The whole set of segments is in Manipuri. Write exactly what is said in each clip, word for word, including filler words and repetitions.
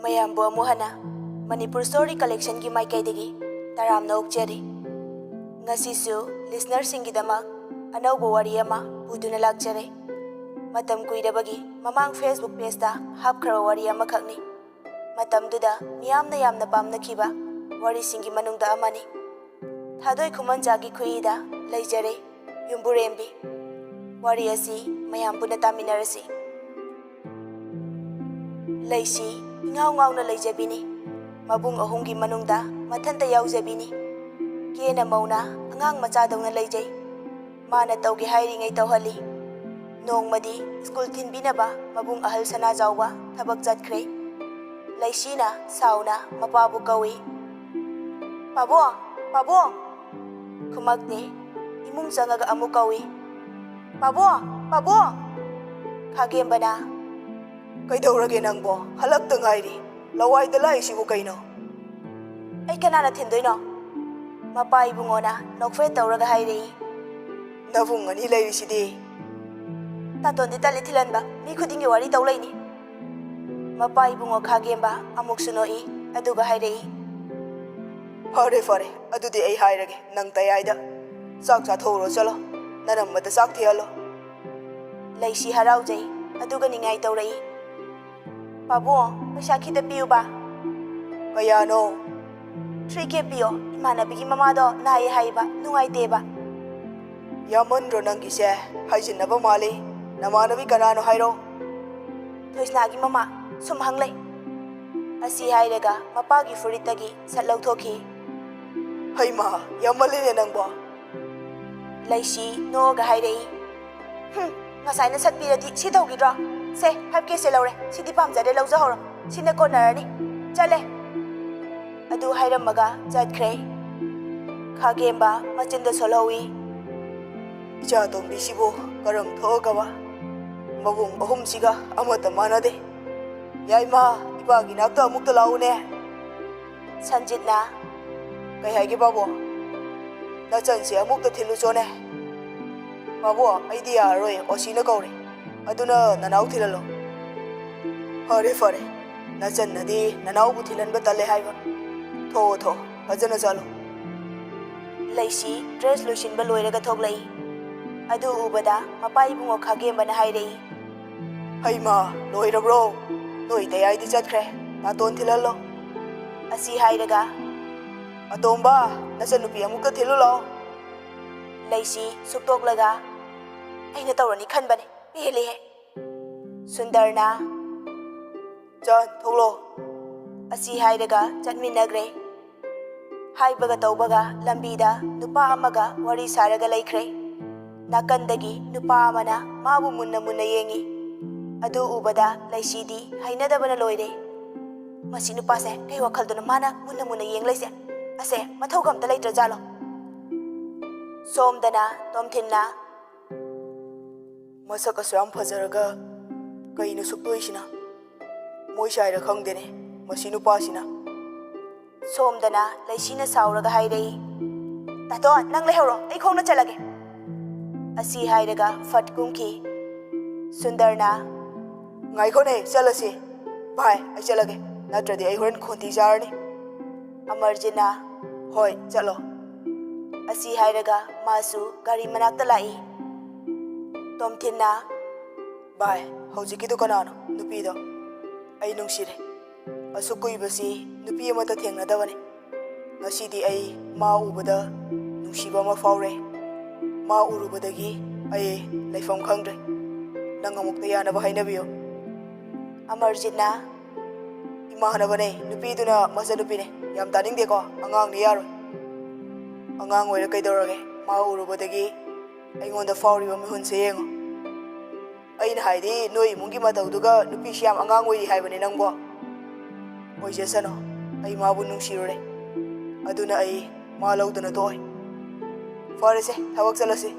ꯃꯌꯥꯝꯕꯨ ꯑꯃꯨꯛ ꯍꯟꯅ ꯃꯅꯤꯄꯨꯔ ꯁ꯭ꯇꯣꯔꯤ ꯀꯂꯦꯛꯁꯟꯒꯤ ꯃꯥꯏꯀꯩꯗꯒꯤ ꯇꯔꯥꯝꯅ ꯑꯣꯛꯆꯔꯤ꯫ ꯉꯁꯤꯁꯨ ꯂꯤꯁꯅꯔꯁꯤꯡꯒꯤꯗꯃꯛ ꯑꯅꯧꯕ ꯋꯥꯔꯤ ꯑꯃ ꯄꯨꯗꯨꯅ ꯂꯥꯛꯆꯔꯦ꯫ ꯃꯇꯝ ꯀꯨꯏꯔꯕꯒꯤ ꯃꯃꯥꯡ ꯐꯦꯁꯕꯨꯛ ꯄꯦꯖꯇ ꯍꯥꯞꯈ꯭ꯔꯕ ꯋꯥꯔꯤ ꯑꯃꯈꯛꯅꯤ꯫ ꯃꯇꯝꯗꯨꯗ ꯃꯤꯌꯥꯝꯅ ꯌꯥꯝꯅ ꯄꯥꯝꯅꯈꯤꯕ ꯋꯥꯔꯤꯁꯤꯡꯒꯤ ꯃꯅꯨꯡꯗ ꯑꯃꯅꯤ꯫ ꯊꯥꯗꯣꯏ ꯈꯨꯃꯟꯖꯥꯒꯤ ꯈꯨꯏꯗ ꯂꯩꯖꯔꯦ ꯌꯨꯝꯕꯨꯔꯦꯝꯕꯤ꯫ ꯋꯥꯔꯤ ꯑꯁꯤ ꯃꯌꯥꯝ ꯄꯨꯟꯅ ꯇꯥꯃꯤꯟꯅꯔꯁꯤ꯫ ꯂꯩꯁꯤ ꯏꯉꯥꯎ ꯉꯥꯎꯅ ꯂꯩꯖꯕꯤꯅꯤ꯫ ꯃꯕꯨꯡ ꯑꯍꯨꯝꯒꯤ ꯃꯅꯨꯡꯗ ꯃꯊꯟꯇ ꯌꯥꯎꯖꯕꯤꯅꯤ꯫ ꯀꯦꯅ ꯃꯧꯅ ꯑꯉꯥꯡ ꯃꯆꯥꯗꯧꯅ ꯂꯩꯖꯩ꯫ ꯃꯥꯅ ꯇꯧꯒꯦ ꯍꯥꯏꯔꯤꯉꯩ ꯇꯧꯍꯜꯂꯤ꯫ ꯅꯣꯡꯃꯗꯤ ꯁ꯭ꯀꯨꯜ ꯊꯤꯟꯕꯤꯅꯕ ꯃꯕꯨꯡ ꯑꯍꯜ ꯁꯅꯥꯖꯥꯎꯕ ꯊꯕꯛ ꯆꯠꯈ꯭ꯔꯦ꯫ ꯂꯩꯁꯤꯅ ꯁꯥꯎꯅ ꯃꯄꯥꯕꯨ ꯀꯧꯏ꯫ "ꯄꯥꯕꯨꯡ! ꯄꯥꯕꯨꯡ!" ꯈꯨꯃꯛꯇꯦ꯫ ꯏꯃꯨꯡ ꯆꯪꯉꯒ ꯑꯃꯨꯛ ꯀꯧꯏ꯫ "ꯄꯥꯕꯨꯡ! ꯄꯥꯕꯨꯡ!" ꯈꯥꯒꯦꯝꯕꯅ, "ꯀꯩꯗꯧꯔꯒꯦ ꯅꯪꯕꯣ? ꯍꯜꯂꯛꯇ ꯉꯥꯏꯔꯤ꯫ ꯂꯋꯥꯏꯗ ꯂꯥꯛꯏꯁꯤꯕꯨ ꯀꯩꯅꯣ?" "ꯑꯩ ꯀꯅꯥꯅ ꯊꯤꯟꯗꯣꯏꯅꯣ?" ꯃꯄꯥ ꯏꯕꯨꯡꯉꯣꯅ ꯅꯣꯛꯐꯦꯠ ꯇꯧꯔꯒ ꯍꯥꯏꯔꯛꯏ꯫ "ꯅꯕꯨꯡ ꯑꯅꯤ ꯂꯩꯔꯤꯁꯤꯗꯤ?" "ꯇꯥꯇꯣꯟꯗꯤ ꯇꯜꯂꯤ ꯊꯤꯜꯍꯟꯕ, ꯃꯤ ꯈꯨꯗꯤꯡꯒꯤ ꯋꯥꯔꯤ ꯇꯧ ꯂꯩꯅꯤ꯫" ꯃꯄꯥ ꯏꯕꯨꯡꯉꯣ ꯈꯥꯒꯦꯝꯕ ꯑꯃꯨꯛꯁꯨ ꯅꯣꯛꯏ, ꯑꯗꯨꯒ ꯍꯥꯏꯔꯛꯏ꯫ "ꯐꯔꯦ, ꯐꯔꯦ, ꯑꯗꯨꯗꯤ ꯑꯩ ꯍꯥꯏꯔꯒꯦ, ꯅꯪ ꯇꯌꯥꯏꯗ ꯆꯥꯛ ꯆꯥꯊꯣꯛꯎꯔꯣ, ꯆꯠꯂꯣ, ꯅꯅꯝꯃꯗ ꯆꯥꯛ ꯊꯤꯍꯜꯂꯣ꯫" ꯂꯩꯁꯤ ꯍꯔꯥꯎꯖꯩ, ꯑꯗꯨꯒ ꯅꯤꯡꯉꯥꯏ ꯇꯧꯔꯛꯏ꯫ "ꯄꯥꯕꯨꯡ, ꯄꯩꯁꯥ ꯈꯤꯇ ꯄꯤꯌꯨꯕ꯫" "ꯀꯌꯥꯅꯣ?" "ꯊ꯭ꯔꯤ ꯀꯦ ꯄꯤꯌꯣ, ꯏꯃꯥꯟꯅꯕꯤꯒꯤ ꯃꯃꯥꯗꯣ ꯅꯥꯏꯌꯦ ꯍꯥꯏꯌꯦꯕ, ꯅꯨꯡꯉꯥꯏꯇꯦꯕ꯫" "ꯌꯥꯝꯃꯟꯗ꯭ꯔꯣ ꯅꯪꯒꯤꯁꯦ? ꯍꯥꯏꯖꯤꯟꯅꯕ ꯃꯥꯜꯂꯤ꯫ ꯅꯃꯥꯟꯅꯕꯤ ꯀꯅꯥꯅꯣ ꯍꯥꯏꯔꯣ?" "ꯊꯣꯏꯁꯅꯥꯒꯤ ꯃꯃꯥ ꯁꯨꯝ ꯍꯪꯂꯩ꯫" ꯑꯁꯤ ꯍꯥꯏꯔꯒ ꯃꯄꯥꯒꯤ ꯐꯨꯔꯤꯠꯇꯒꯤ ꯁꯠ ꯂꯧꯊꯣꯛꯈꯤ꯫ "ꯍꯩꯃꯥ, ꯌꯥꯝꯃꯜꯂꯤꯅꯦ ꯅꯪꯕꯣ!" ꯂꯩꯁꯤ ꯅꯣꯛꯑꯒ ꯍꯥꯏꯔꯛꯏ꯫ "ꯍꯨꯝ, ꯉꯁꯥꯏꯅ ꯁꯠꯄꯤꯔꯗꯤ ꯁꯤ ꯇꯧꯈꯤꯗ꯭ꯔꯣ? ꯁꯦ, ꯐꯥꯏꯚ ꯀꯦꯁꯦ ꯂꯧꯔꯦ, ꯁꯤꯗꯤ ꯄꯥꯝꯖꯔꯦ, ꯂꯧꯖꯍꯧꯔꯣ, ꯁꯤꯅ ꯀꯣꯟꯅꯔꯅꯤ꯫ ꯆꯠꯂꯦ꯫" ꯑꯗꯨ ꯍꯥꯏꯔꯝꯃꯒ ꯆꯠꯈ꯭ꯔꯦ꯫ ꯈꯥꯒꯦꯝꯕ ꯃꯆꯤꯟꯗ ꯁꯣꯜꯍꯧꯏ꯫ "ꯏꯆꯥ ꯇꯣꯝꯕꯤꯁꯤꯕꯨ ꯀꯔꯝ ꯊꯣꯛꯑꯒꯕ? ꯃꯕꯨꯡ ꯑꯍꯨꯝꯁꯤꯒ ꯑꯃꯠꯇ ꯃꯥꯟꯅꯗꯦ꯫ ꯌꯥꯏꯃ, ꯏꯄꯥꯒꯤ ꯅꯥꯛꯇ ꯑꯃꯨꯛꯇ ꯂꯥꯛꯎꯅꯦ꯫" ꯁꯟꯖꯤꯠꯅ, "ꯀꯩ ꯍꯥꯏꯒꯦ ꯕꯥꯕꯣ?" "ꯅꯆꯟꯁꯦ ꯑꯃꯨꯛꯇ ꯊꯤꯜꯂꯨꯆꯣꯅꯦ꯫" "ꯕꯥꯕꯣ, ꯑꯩꯗꯤ ꯌꯥꯔꯔꯣꯏ, ꯑꯣꯁꯤꯅ ꯀꯧꯔꯦ꯫ ꯑꯗꯨꯅ ꯅꯅꯥꯎ ꯊꯤꯜꯍꯜꯂꯣ꯫" "ꯐꯔꯦ, ꯐꯔꯦ꯫" ꯅꯆꯟꯅꯗꯤ ꯅꯅꯥꯎꯕꯨ ꯊꯤꯜꯍꯟꯕ ꯇꯜꯂꯦ ꯍꯥꯏꯕ꯫ ꯊꯣꯛꯑꯣ, ꯊꯣꯛꯑꯣ, ꯐꯖꯅ ꯆꯠꯂꯣ꯫ ꯂꯩꯁꯤ dress ꯂꯣꯏꯁꯤꯟꯕ ꯂꯣꯏꯔꯒ ꯊꯣꯛꯂꯛꯏ꯫ ꯑꯗꯨ ꯎꯕꯗ ꯃꯄꯥ ꯏꯕꯨꯡꯉꯣ ꯈꯥꯒꯦꯝꯕꯅ ꯍꯥꯏꯔꯛꯏ, "ꯍꯩꯃꯥ, ꯂꯣꯏꯔꯕ꯭ꯔꯣ? ꯅꯣꯏ ꯇꯌꯥꯏꯗꯤ ꯆꯠꯈ꯭ꯔꯦ, ꯅꯥꯇꯣꯟ ꯊꯤꯜꯍꯜꯂꯣ꯫" ꯑꯁꯤ ꯍꯥꯏꯔꯒ, "ꯑꯇꯣꯝꯕ, ꯅꯆꯟꯅꯨꯄꯤ ꯑꯃꯨꯛꯇ ꯊꯤꯜꯂꯨ ꯂꯥꯛꯑꯣ꯫" ꯂꯩꯁꯤ ꯁꯨꯛꯇꯣꯛꯂꯒ, "ꯑꯩꯅ ꯇꯧꯔꯅꯤ ꯈꯟꯕꯅꯦ, ꯄꯦꯜꯂꯦꯍꯦ꯫" ꯁꯨꯟꯗꯔꯅ, "ꯆꯟ, ꯊꯣꯛꯂꯣ꯫" ꯑꯁꯤ ꯍꯥꯏꯔꯒ ꯆꯠꯃꯤꯟꯅꯈ꯭ꯔꯦ꯫ ꯍꯥꯏꯕꯒ ꯇꯧꯕꯒ ꯂꯝꯕꯤꯗ ꯅꯨꯄꯥ ꯑꯃꯒ ꯋꯥꯔꯤ ꯁꯥꯔꯒ ꯂꯩꯈ꯭ꯔꯦ꯫ ꯅꯥꯀꯟꯗꯒꯤ ꯅꯨꯄꯥ ꯑꯃꯅ ꯃꯥꯕꯨ ꯃꯨꯟꯅ ꯃꯨꯟꯅ ꯌꯦꯡꯉꯤ꯫ ꯑꯗꯨ ꯎꯕꯗ ꯂꯩꯁꯤꯗꯤ ꯍꯩꯅꯗꯕꯅ ꯂꯣꯏꯔꯦ꯫ "ꯃꯁꯤ ꯅꯨꯄꯥꯁꯦ ꯀꯩ ꯋꯥꯈꯜꯗꯅꯣ ꯃꯥꯅ ꯃꯨꯟꯅ ꯃꯨꯟꯅ ꯌꯦꯡ ꯂꯩꯁꯦ? ꯑꯁꯦ ꯃꯊꯧꯒ ꯑꯝꯇ ꯂꯩꯇ꯭ꯔꯖꯥꯠꯂꯣ?" ꯁꯣꯝꯗꯅ ꯇꯣꯝꯊꯤꯟꯅ, "ꯃꯁꯛ ꯑꯁꯨꯛ ꯌꯥꯝ ꯐꯖꯔꯒ ꯀꯩꯅꯣ ꯁꯨꯛꯇꯣꯏꯁꯤꯅ? ꯃꯣꯏ ꯁꯥꯏꯔ ꯈꯪꯗꯦꯅꯦ ꯃꯁꯤ ꯅꯨꯄꯥꯁꯤꯅ꯫" ꯁꯣꯝꯗꯅ ꯂꯩꯁꯤꯅ ꯁꯥꯎꯔꯒ ꯍꯥꯏꯔꯛꯏ, "ꯇꯥꯇꯣꯟ, ꯅꯪ ꯂꯩꯍꯧꯔꯣ, ꯑꯩ ꯈꯣꯡꯅ ꯆꯠꯂꯒꯦ꯫" ꯑꯁꯤ ꯍꯥꯏꯔꯒ ꯐꯠ ꯀꯨꯝꯈꯤ꯫ ꯁꯨꯟꯗꯔꯅ, "ꯉꯥꯏꯈꯣꯅꯦ, ꯆꯠꯂꯁꯤ꯫ ꯚꯥꯏ, ꯑꯩ ꯆꯠꯂꯒꯦ, ꯅꯠꯇ꯭ꯔꯗꯤ ꯑꯩ ꯍꯣꯔꯦꯟ ꯈꯣꯟꯊꯤ ꯆꯥꯔꯅꯤ꯫" ꯑꯃꯔꯖꯤꯠꯅ, "ꯍꯣꯏ, ꯆꯠꯂꯣ꯫" ꯑꯁꯤ ꯍꯥꯏꯔꯒ ꯃꯥꯁꯨ ꯒꯥꯔꯤ ꯃꯅꯥꯛꯇ ꯂꯥꯛꯏ꯫ ꯇꯣꯝꯊꯤꯟꯅ, "ꯚꯥꯏ, ꯍꯧꯖꯤꯛꯀꯤꯗꯨ ꯀꯅꯥꯅꯣ? ꯅꯨꯄꯤꯗꯣ ꯑꯩ ꯅꯨꯡꯁꯤꯔꯦ꯫ ꯑꯁꯨꯛ ꯀꯨꯏꯕꯁꯤ ꯅꯨꯄꯤ ꯑꯃꯠꯇ ꯊꯦꯡꯅꯗꯕꯅꯤ꯫ ꯉꯁꯤꯗꯤ ꯑꯩ ꯃꯥ ꯎꯕꯗ ꯅꯨꯡꯁꯤꯕ ꯑꯃ ꯐꯥꯎꯔꯦ꯫ ꯃꯥ ꯎꯔꯨꯕꯗꯒꯤ ꯑꯩ ꯂꯩꯐꯝ ꯈꯪꯗ꯭ꯔꯦ꯫ ꯅꯪ ꯑꯃꯨꯛꯇ ꯌꯥꯅꯕ ꯍꯥꯏꯅꯕꯤꯌꯨ꯫" ꯑꯃꯔꯖꯤꯠꯅ, "ꯏꯃꯥꯟꯅꯕꯅꯦ, ꯅꯨꯄꯤꯗꯨꯅ ꯃꯆꯟꯅꯨꯄꯤꯅꯦ꯫ ꯌꯥꯝ ꯇꯥꯅꯤꯡꯗꯦꯀꯣ, ꯑꯉꯥꯡꯅꯤ, ꯌꯥꯔꯣꯏ꯫ ꯑꯉꯥꯡ ꯑꯣꯏꯔ ꯀꯩꯗꯧꯔꯒꯦ? ꯃꯥ ꯎꯔꯨꯕꯗꯒꯤ ꯑꯩꯉꯣꯟꯗ ꯐꯥꯎꯔꯤꯕ ꯃꯤꯍꯨꯟꯁꯦ ꯌꯦꯡꯉꯣ꯫" "ꯑꯩꯅ ꯍꯥꯏꯗꯤ ꯅꯣꯏ ꯏꯃꯨꯡꯒꯤ ꯃꯇꯧꯗꯨꯒ ꯅꯨꯄꯤꯁꯤ ꯌꯥꯝ ꯑꯉꯥꯡ ꯑꯣꯏꯔꯤ ꯍꯥꯏꯕꯅꯤ ꯅꯪꯕꯣ꯫" "ꯑꯣꯏꯖꯁꯅꯨ, ꯑꯩ ꯃꯥꯕꯨ ꯅꯨꯡꯁꯤꯔꯨꯔꯦ꯫ ꯑꯗꯨꯅ ꯑꯩ ꯃꯥ ꯂꯧꯗꯅ ꯇꯣꯛꯑꯣꯏ꯫" "ꯐꯔꯦꯁꯦ, ꯊꯕꯛ ꯆꯠꯂꯁꯤ꯫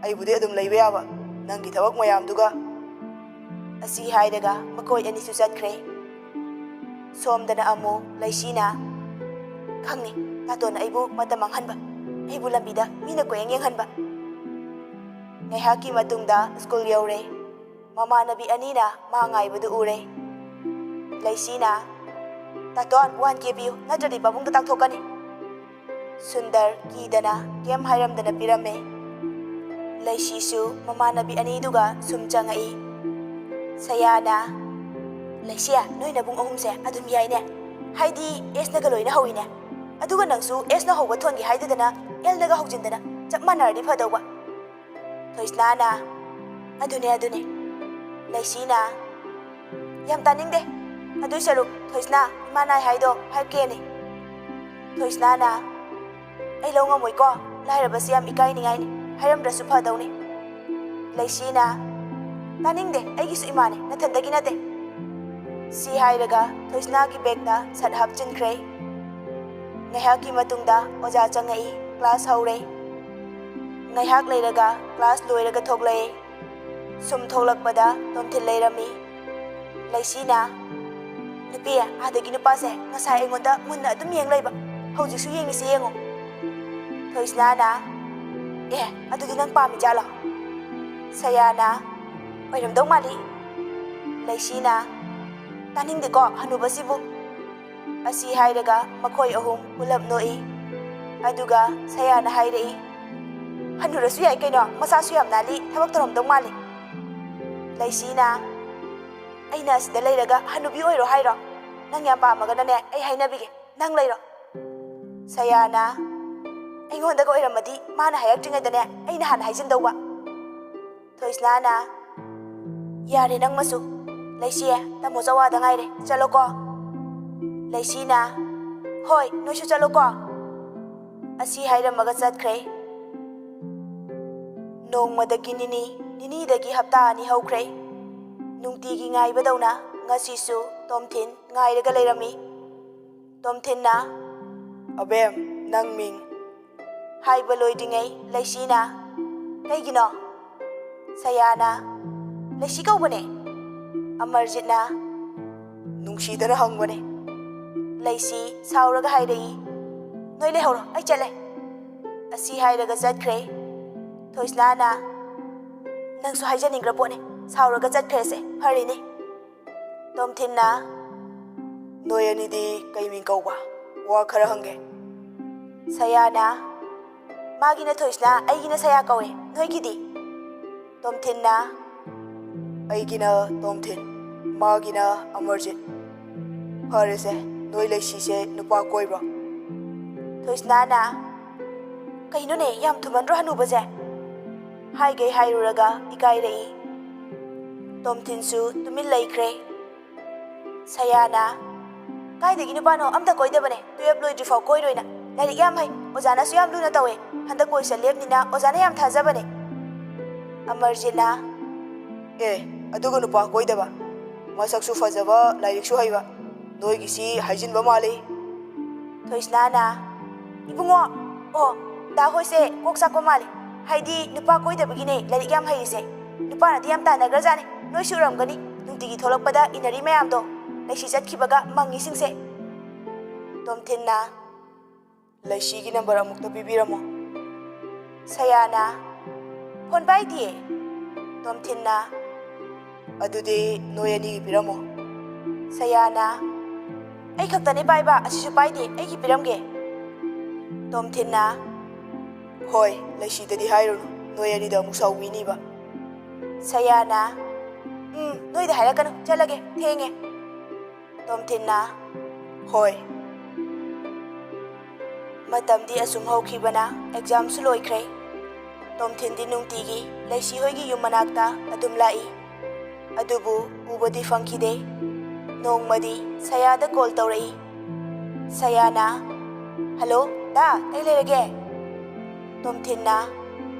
ꯑꯩꯕꯨꯗꯤ ꯑꯗꯨꯝ ꯂꯩꯕ ꯌꯥꯕ, ꯅꯪꯒꯤ ꯊꯕꯛ ꯃꯌꯥꯝꯗꯨꯒ꯫" ꯑꯁꯤ ꯍꯥꯏꯔꯒ ꯃꯈꯣꯏ ꯑꯅꯤꯁꯨ ꯆꯠꯈ꯭ꯔꯦ꯫ ꯁꯣꯝꯗꯅ ꯑꯃꯨꯛ ꯂꯩꯁꯤꯅ, "ꯈꯪꯅꯤ, ꯇꯥꯇꯣꯟꯅ ꯑꯩꯕꯨ ꯃꯇꯝ ꯃꯥꯡꯍꯟꯕ, ꯑꯩꯕꯨ ꯂꯝꯕꯤꯗ ꯃꯤꯅ ꯀꯣꯏꯌꯦꯡ ꯌꯦꯡꯍꯟꯕ꯫" ꯉꯥꯏꯍꯥꯛꯀꯤ ꯃꯇꯨꯡꯗ ꯁ꯭ꯀꯨꯜ ꯌꯧꯔꯦ꯫ ꯃꯃꯥꯟꯅꯕꯤ ꯑꯅꯤꯅ ꯃꯥ ꯉꯥꯏꯕꯗꯨ ꯎꯔꯦ꯫ ꯂꯩꯁꯤꯅ, "ꯇꯥꯇꯣꯟ, ꯋꯥꯟ ꯀꯦ ꯄꯤꯌꯨ, ꯅꯠꯇ꯭ꯔꯗꯤ ꯄꯥꯕꯨꯡꯗ ꯇꯥꯛꯊꯣꯛꯀꯅꯤ"꯫ ꯁꯨꯟꯗꯔ ꯀꯤꯗꯅ ꯀꯩꯝ ꯍꯥꯏꯔꯝꯗꯅ ꯄꯤꯔꯝꯃꯦ꯫ ꯂꯩꯁꯤꯁꯨ ꯃꯃꯥꯟꯅꯕꯤ ꯑꯅꯤꯗꯨꯒ ꯁꯨꯝ ꯆꯪꯉꯛꯏ꯫ ꯁꯌꯥꯅ, "ꯂꯩꯁꯤ, ꯅꯣꯏ ꯅꯕꯨꯡ ꯑꯍꯨꯝꯁꯦ ꯑꯗꯨꯝ ꯌꯥꯏꯅꯦ, ꯍꯥꯏꯗꯤ ꯑꯦꯁꯅꯒ ꯂꯣꯏꯅ ꯍꯧꯏꯅꯦ, ꯑꯗꯨꯒ ꯅꯪꯁꯨ ꯑꯦꯁꯅ ꯍꯧꯕ ꯊꯣꯟꯒꯦ ꯍꯥꯏꯗꯗꯅ ꯑꯦꯜꯅꯒ ꯍꯧꯖꯤꯟꯗꯅ ꯆꯞ ꯃꯥꯟꯅꯔꯗꯤ ꯐꯗꯧꯕ"꯫ ꯊꯣꯏꯁꯅꯥꯅ, "ꯑꯗꯨꯅꯦ, ꯑꯗꯨꯅꯦ"꯫ ꯂꯩꯁꯤꯅ, "ꯌꯥꯝ ꯇꯥꯅꯤꯡꯗꯦ꯫ ꯑꯗꯨꯏ ꯁꯔꯨꯛ ꯊꯣꯏꯁꯅꯥ, ꯏꯃꯥ ꯅꯥꯏ ꯍꯥꯏꯗꯣ ꯐꯥꯏꯚ ꯀꯦꯅꯦ"꯫ ꯊꯣꯏꯁꯅꯥꯅ, "ꯑꯩ ꯂꯧ ꯉꯝꯃꯣꯏꯀꯣ, ꯂꯥꯏꯔꯕꯁꯤ ꯌꯥꯝ ꯏꯀꯥꯏꯅꯤꯡꯉꯥꯏꯅꯤ, ꯍꯥꯏꯔꯝꯗ꯭ꯔꯁꯨ ꯐꯗꯧꯅꯤ"꯫ ꯂꯩꯁꯤꯅ, "ꯇꯥꯅꯤꯡꯗꯦ, ꯑꯩꯒꯤꯁꯨ ꯏꯃꯥꯅꯦ, ꯅꯊꯟꯗꯒꯤ ꯅꯠꯇꯦ"꯫ ꯁꯤ ꯍꯥꯏꯔꯒ ꯊꯣꯏꯁꯅꯥꯒꯤ ꯕꯦꯒꯇ ꯁꯠ ꯍꯥꯞꯆꯤꯟꯈ꯭ꯔꯦ꯫ ꯉꯥꯏꯍꯥꯛꯀꯤ ꯃꯇꯨꯡꯗ ꯑꯣꯖꯥ ꯆꯪꯉꯛꯏ, ꯀ꯭ꯂꯥꯁ ꯍꯧꯔꯦ꯫ ꯉꯥꯏꯍꯥꯛ ꯂꯩꯔꯒ ꯀ꯭ꯂꯥꯁ ꯂꯣꯏꯔꯒ ꯊꯣꯛꯂꯛꯑꯦ꯫ ꯁꯨꯝ ꯊꯣꯛꯂꯛꯄꯗ ꯇꯣꯝꯊꯤꯟ ꯂꯩꯔꯝꯃꯤ꯫ ꯂꯩꯁꯤꯅ, "ꯅꯨꯄꯤ, ꯑꯥꯗꯒꯤ ꯅꯨꯄꯥꯁꯦ ꯉꯁꯥꯏ ꯑꯩꯉꯣꯟꯗ ꯃꯨꯟꯅ ꯑꯗꯨꯝ ꯌꯦꯡ ꯂꯩꯕ, ꯍꯧꯖꯤꯛꯁꯨ ꯌꯦꯡꯉꯤꯁꯤ ꯌꯦꯡꯉꯣ"꯫ ꯊꯣꯏꯁꯅꯥꯅ, "ꯑꯦ, ꯑꯗꯨꯗꯤ ꯅꯪ ꯄꯥꯝꯃꯤ ꯖꯥꯠꯂꯣ?" ꯁꯌꯥꯅ, "ꯑꯣꯏꯔꯝꯗꯧ ꯃꯥꯜꯂꯤ"꯫ ꯂꯩꯁꯤꯅ, "ꯇꯥꯅꯤꯡꯗꯦꯀꯣ ꯍꯅꯨꯕꯁꯤꯕꯨ"꯫ ꯑꯁꯤ ꯍꯥꯏꯔꯒ ꯃꯈꯣꯏ ꯑꯍꯨꯝ ꯄꯨꯂꯞ ꯅꯣꯛꯏ꯫ ꯑꯗꯨꯒ ꯁꯌꯥꯅ ꯍꯥꯏꯔꯛꯏ, "ꯍꯟꯅꯨꯔꯁꯨ ꯌꯥꯏ ꯀꯩꯅꯣ, ꯃꯁꯥꯁꯨ ꯌꯥꯝ ꯅꯥꯜꯂꯤ, ꯊꯕꯛ ꯇꯧꯔꯝꯗꯧ ꯃꯥꯜꯂꯤ"꯫ ꯂꯩꯁꯤꯅ, "ꯑꯩꯅ ꯑꯁꯤꯗ ꯂꯩꯔꯒ ꯍꯅꯨꯕꯤ ꯑꯣꯏꯔꯣ ꯍꯥꯏꯔꯣ? ꯅꯪ ꯌꯥꯝ ꯄꯥꯝꯃꯒꯅꯅꯦ, ꯑꯩ ꯍꯥꯏꯅꯕꯤꯒꯦ, ꯅꯪ ꯂꯩꯔꯣ"꯫ ꯁꯌꯥꯅ, "ꯑꯩꯉꯣꯟꯗꯒ ꯑꯣꯏꯔꯝꯃꯗꯤ ꯃꯥꯅ ꯍꯥꯏꯔꯛꯇ꯭ꯔꯤꯉꯩꯗꯅꯦ ꯑꯩꯅ ꯍꯥꯟꯅ ꯍꯥꯏꯖꯤꯟꯗꯧꯕ"꯫ ꯊꯣꯏꯁꯅꯥꯅ, "ꯌꯥꯔꯦ ꯅꯪꯃꯁꯨ꯫ ꯂꯩꯁꯤꯌꯦ, ꯇꯥꯃꯣ ꯆꯋꯥꯗ ꯉꯥꯏꯔꯦ, ꯆꯠꯂꯣꯀꯣ"꯫ ꯂꯩꯁꯤꯅ, "ꯍꯣꯏ, ꯅꯣꯏꯁꯨ ꯆꯠꯂꯣꯀꯣ"꯫ ꯑꯁꯤ ꯍꯥꯏꯔꯝꯃꯒ ꯆꯠꯈ꯭ꯔꯦ꯫ ꯅꯣꯡꯃꯗꯒꯤ ꯅꯤꯅꯤ, ꯅꯤꯅꯤꯗꯒꯤ ꯍꯞꯇꯥ ꯑꯅꯤ ꯍꯧꯈ꯭ꯔꯦ꯫ ꯅꯨꯡꯇꯤꯒꯤ ꯉꯥꯏꯕꯗꯧꯅ ꯉꯁꯤꯁꯨ ꯇꯣꯝꯊꯤꯟ ꯉꯥꯏꯔꯒ ꯂꯩꯔꯝꯃꯤ꯫ ꯇꯣꯝꯊꯤꯟꯅ, "ꯑꯕꯦꯝ, ꯅꯪ ꯃꯤꯡ?" ꯍꯥꯏꯕ ꯂꯣꯏꯗ꯭ꯔꯤꯉꯩ ꯂꯩꯁꯤꯅ, "ꯀꯩꯒꯤꯅꯣ?" ꯁꯌꯥꯅ, "ꯂꯩꯁꯤ ꯀꯧꯕꯅꯦ"꯫ ꯑꯃꯔꯖꯤꯠꯅ, "ꯅꯨꯡꯁꯤꯗꯅ ꯍꯪꯕꯅꯦ"꯫ ꯂꯩꯁꯤ ꯁꯥꯎꯔꯒ ꯍꯥꯏꯔꯛꯏ, "ꯅꯣꯏ ꯂꯩꯍꯧꯔꯣ, ꯑꯩ ꯆꯠꯂꯦ"꯫ ꯑꯁꯤ ꯍꯥꯏꯔꯒ ꯆꯠꯈ꯭ꯔꯦ꯫ ꯊꯣꯏꯁꯅꯥꯅ, "ꯅꯪꯁꯨ ꯍꯥꯏꯖꯅꯤꯡꯈ꯭ꯔ ꯄꯣꯠꯅꯦ, ꯁꯥꯎꯔꯒ ꯆꯠꯈ꯭ꯔꯦꯁꯦ ꯐꯔꯤꯅꯦ"꯫ ꯇꯣꯝꯊꯤꯟꯅ, ꯅꯣꯏ ꯑꯅꯤꯗꯤ ꯀꯩ ꯃꯤꯡ ꯀꯧꯕ? ꯋꯥ ꯈꯔ ꯍꯪꯒꯦ꯫ ꯁꯌꯥꯅ, "ꯃꯥꯒꯤꯅ ꯊꯣꯏꯁꯅꯥ, ꯑꯩꯒꯤꯅ ꯁꯌꯥ ꯀꯧꯋꯦ꯫ ꯅꯣꯏꯒꯤꯗꯤ?" ꯇꯣꯝꯊꯤꯟꯅ, "ꯑꯩꯒꯤꯅ ꯇꯣꯝꯊꯤꯟ, ꯃꯥꯒꯤꯅ ꯑꯃꯔꯖꯤꯠ꯫ ꯐꯔꯦꯁꯦ, ꯅꯣꯏ ꯂꯩꯁꯤꯁꯦ ꯅꯨꯄꯥ ꯀꯣꯏꯕ꯭ꯔꯣ?" ꯊꯣꯏꯁꯅꯥꯅ, "ꯀꯩꯅꯣꯅꯦ, ꯌꯥꯝ ꯊꯨꯃꯟꯗ꯭ꯔꯣ ꯍꯅꯨꯕꯁꯦ?" ꯍꯥꯏꯒꯩ ꯍꯥꯏꯔꯨꯔꯒ ꯏꯀꯥꯏꯔꯛꯏ꯫ ꯇꯣꯝꯊꯤꯟꯁꯨ ꯇꯨꯃꯤꯟ ꯂꯩꯈ꯭ꯔꯦ꯫ ꯁꯌꯥꯅ, "ꯀꯥꯏꯗꯒꯤ ꯅꯨꯄꯥꯅꯣ, ꯑꯝꯇ ꯀꯣꯏꯗꯕꯅꯦ, ꯇꯨꯌꯦꯜꯞ ꯂꯣꯏꯗ꯭ꯔꯤꯐꯥꯎ ꯀꯣꯏꯔꯣꯏꯅ꯫ ꯂꯥꯏꯔꯤꯛ ꯌꯥꯝ ꯍꯩ, ꯑꯣꯖꯥꯅꯁꯨ ꯌꯥꯝ ꯂꯨꯅ ꯇꯧꯋꯦ, ꯍꯟꯗꯛ ꯀꯣꯏꯁ ꯂꯦꯞꯅꯤꯅ ꯑꯣꯖꯥꯅ ꯌꯥꯝ ꯊꯥꯖꯕꯅꯦ"꯫ ꯑꯃꯔꯖꯤꯠꯅ, "ꯑꯦ, ꯑꯗꯨꯒ ꯅꯨꯄꯥ ꯀꯣꯏꯗꯕ? ꯃꯁꯛꯁꯨ ꯐꯖꯕ, ꯂꯥꯏꯔꯤꯛꯁꯨ ꯍꯩꯕ, ꯅꯣꯏꯒꯤꯁꯤ ꯍꯥꯏꯖꯤꯟꯕ ꯃꯥꯜꯂꯤ"꯫ ꯊꯣꯏꯁꯅꯥꯅ, "ꯏꯕꯨꯡꯉꯣ, ꯑꯣ, ꯗꯥ ꯍꯣꯏꯁꯦ ꯀꯣꯛ ꯆꯥꯛꯄ ꯃꯥꯜꯂꯤ꯫ ꯍꯥꯏꯗꯤ ꯅꯨꯄꯥ ꯀꯣꯏꯗꯕꯒꯤꯅꯦ ꯂꯥꯏꯔꯤꯛ ꯌꯥꯝ ꯍꯩꯔꯤꯁꯦ꯫ ꯅꯨꯄꯥꯅꯗꯤ ꯌꯥꯝ ꯇꯥꯟꯅꯈ꯭ꯔꯖꯥꯠꯅꯤ, ꯅꯣꯏꯁꯨ ꯎꯔꯝꯒꯅꯤ, ꯅꯨꯡꯇꯤꯒꯤ ꯊꯣꯛꯂꯛꯄꯗ ꯏꯟꯅꯔꯤ ꯃꯌꯥꯝꯗꯣ꯫ ꯂꯩꯁꯤ ꯆꯠꯈꯤꯕꯒ ꯃꯪꯉꯤꯁꯤꯡꯁꯦ"꯫ ꯇꯣꯝꯊꯤꯟꯅ, "ꯂꯩꯁꯤꯒꯤ ꯅꯝꯕꯔ ꯑꯃꯨꯛꯇ ꯄꯤꯕꯤꯔꯝꯃꯣ"꯫ ꯁꯌꯥꯅ, "ꯐꯣꯟ ꯄꯥꯏꯗꯤꯌꯦ"꯫ ꯇꯣꯝꯊꯤꯟꯅ, "ꯑꯗꯨꯗꯤ ꯅꯣꯏ ꯑꯅꯤꯒꯤ ꯄꯤꯔꯝꯃꯣ"꯫ ꯁꯌꯥꯅ, "ꯑꯩ ꯈꯛꯇꯅꯦ ꯄꯥꯏꯕ, ꯑꯁꯤꯁꯨ ꯄꯥꯏꯗꯦ, ꯑꯩꯒꯤ ꯄꯤꯔꯝꯒꯦ"꯫ ꯇꯣꯝꯊꯤꯟꯅ, "ꯍꯣꯏ, ꯂꯩꯁꯤꯗꯗꯤ ꯍꯥꯏꯔꯨꯅꯨ, ꯅꯣꯏ ꯑꯅꯤꯗ ꯑꯃꯨꯛ ꯁꯥꯎꯕꯤꯅꯤꯕ"꯫ ꯁꯌꯥꯅ, "ꯎꯝ, ꯅꯣꯏꯗ ꯍꯥꯏꯔꯛꯀꯅꯨ, ꯆꯠꯂꯒꯦ, ꯊꯦꯡꯉꯦ"꯫ ꯇꯣꯝꯊꯤꯟꯅ, "ꯍꯣꯏ"꯫ ꯃꯇꯝꯗꯤ ꯑꯁꯨꯝ ꯍꯧꯈꯤꯕꯅ ꯑꯦꯛꯖꯥꯝꯁꯨ ꯂꯣꯏꯈ꯭ꯔꯦ꯫ ꯇꯣꯝꯊꯤꯟꯗꯤ ꯅꯨꯡꯇꯤꯒꯤ ꯂꯩꯁꯤ ꯍꯣꯏꯒꯤ ꯌꯨꯝ ꯃꯅꯥꯛꯇ ꯑꯗꯨꯝ ꯂꯥꯛꯏ꯫ ꯑꯗꯨꯕꯨ ꯎꯕꯗꯤ ꯐꯪꯈꯤꯗꯦ꯫ ꯅꯣꯡꯃꯗꯤ ꯁꯌꯥꯗ ꯀꯣꯜ ꯇꯧꯔꯛꯏ꯫ ꯁꯌꯥꯅ, "ꯍꯜꯂꯣ, ꯗꯥ, ꯀꯩ ꯂꯩꯔꯒꯦ?" ꯇꯣꯝꯊꯤꯟꯅ,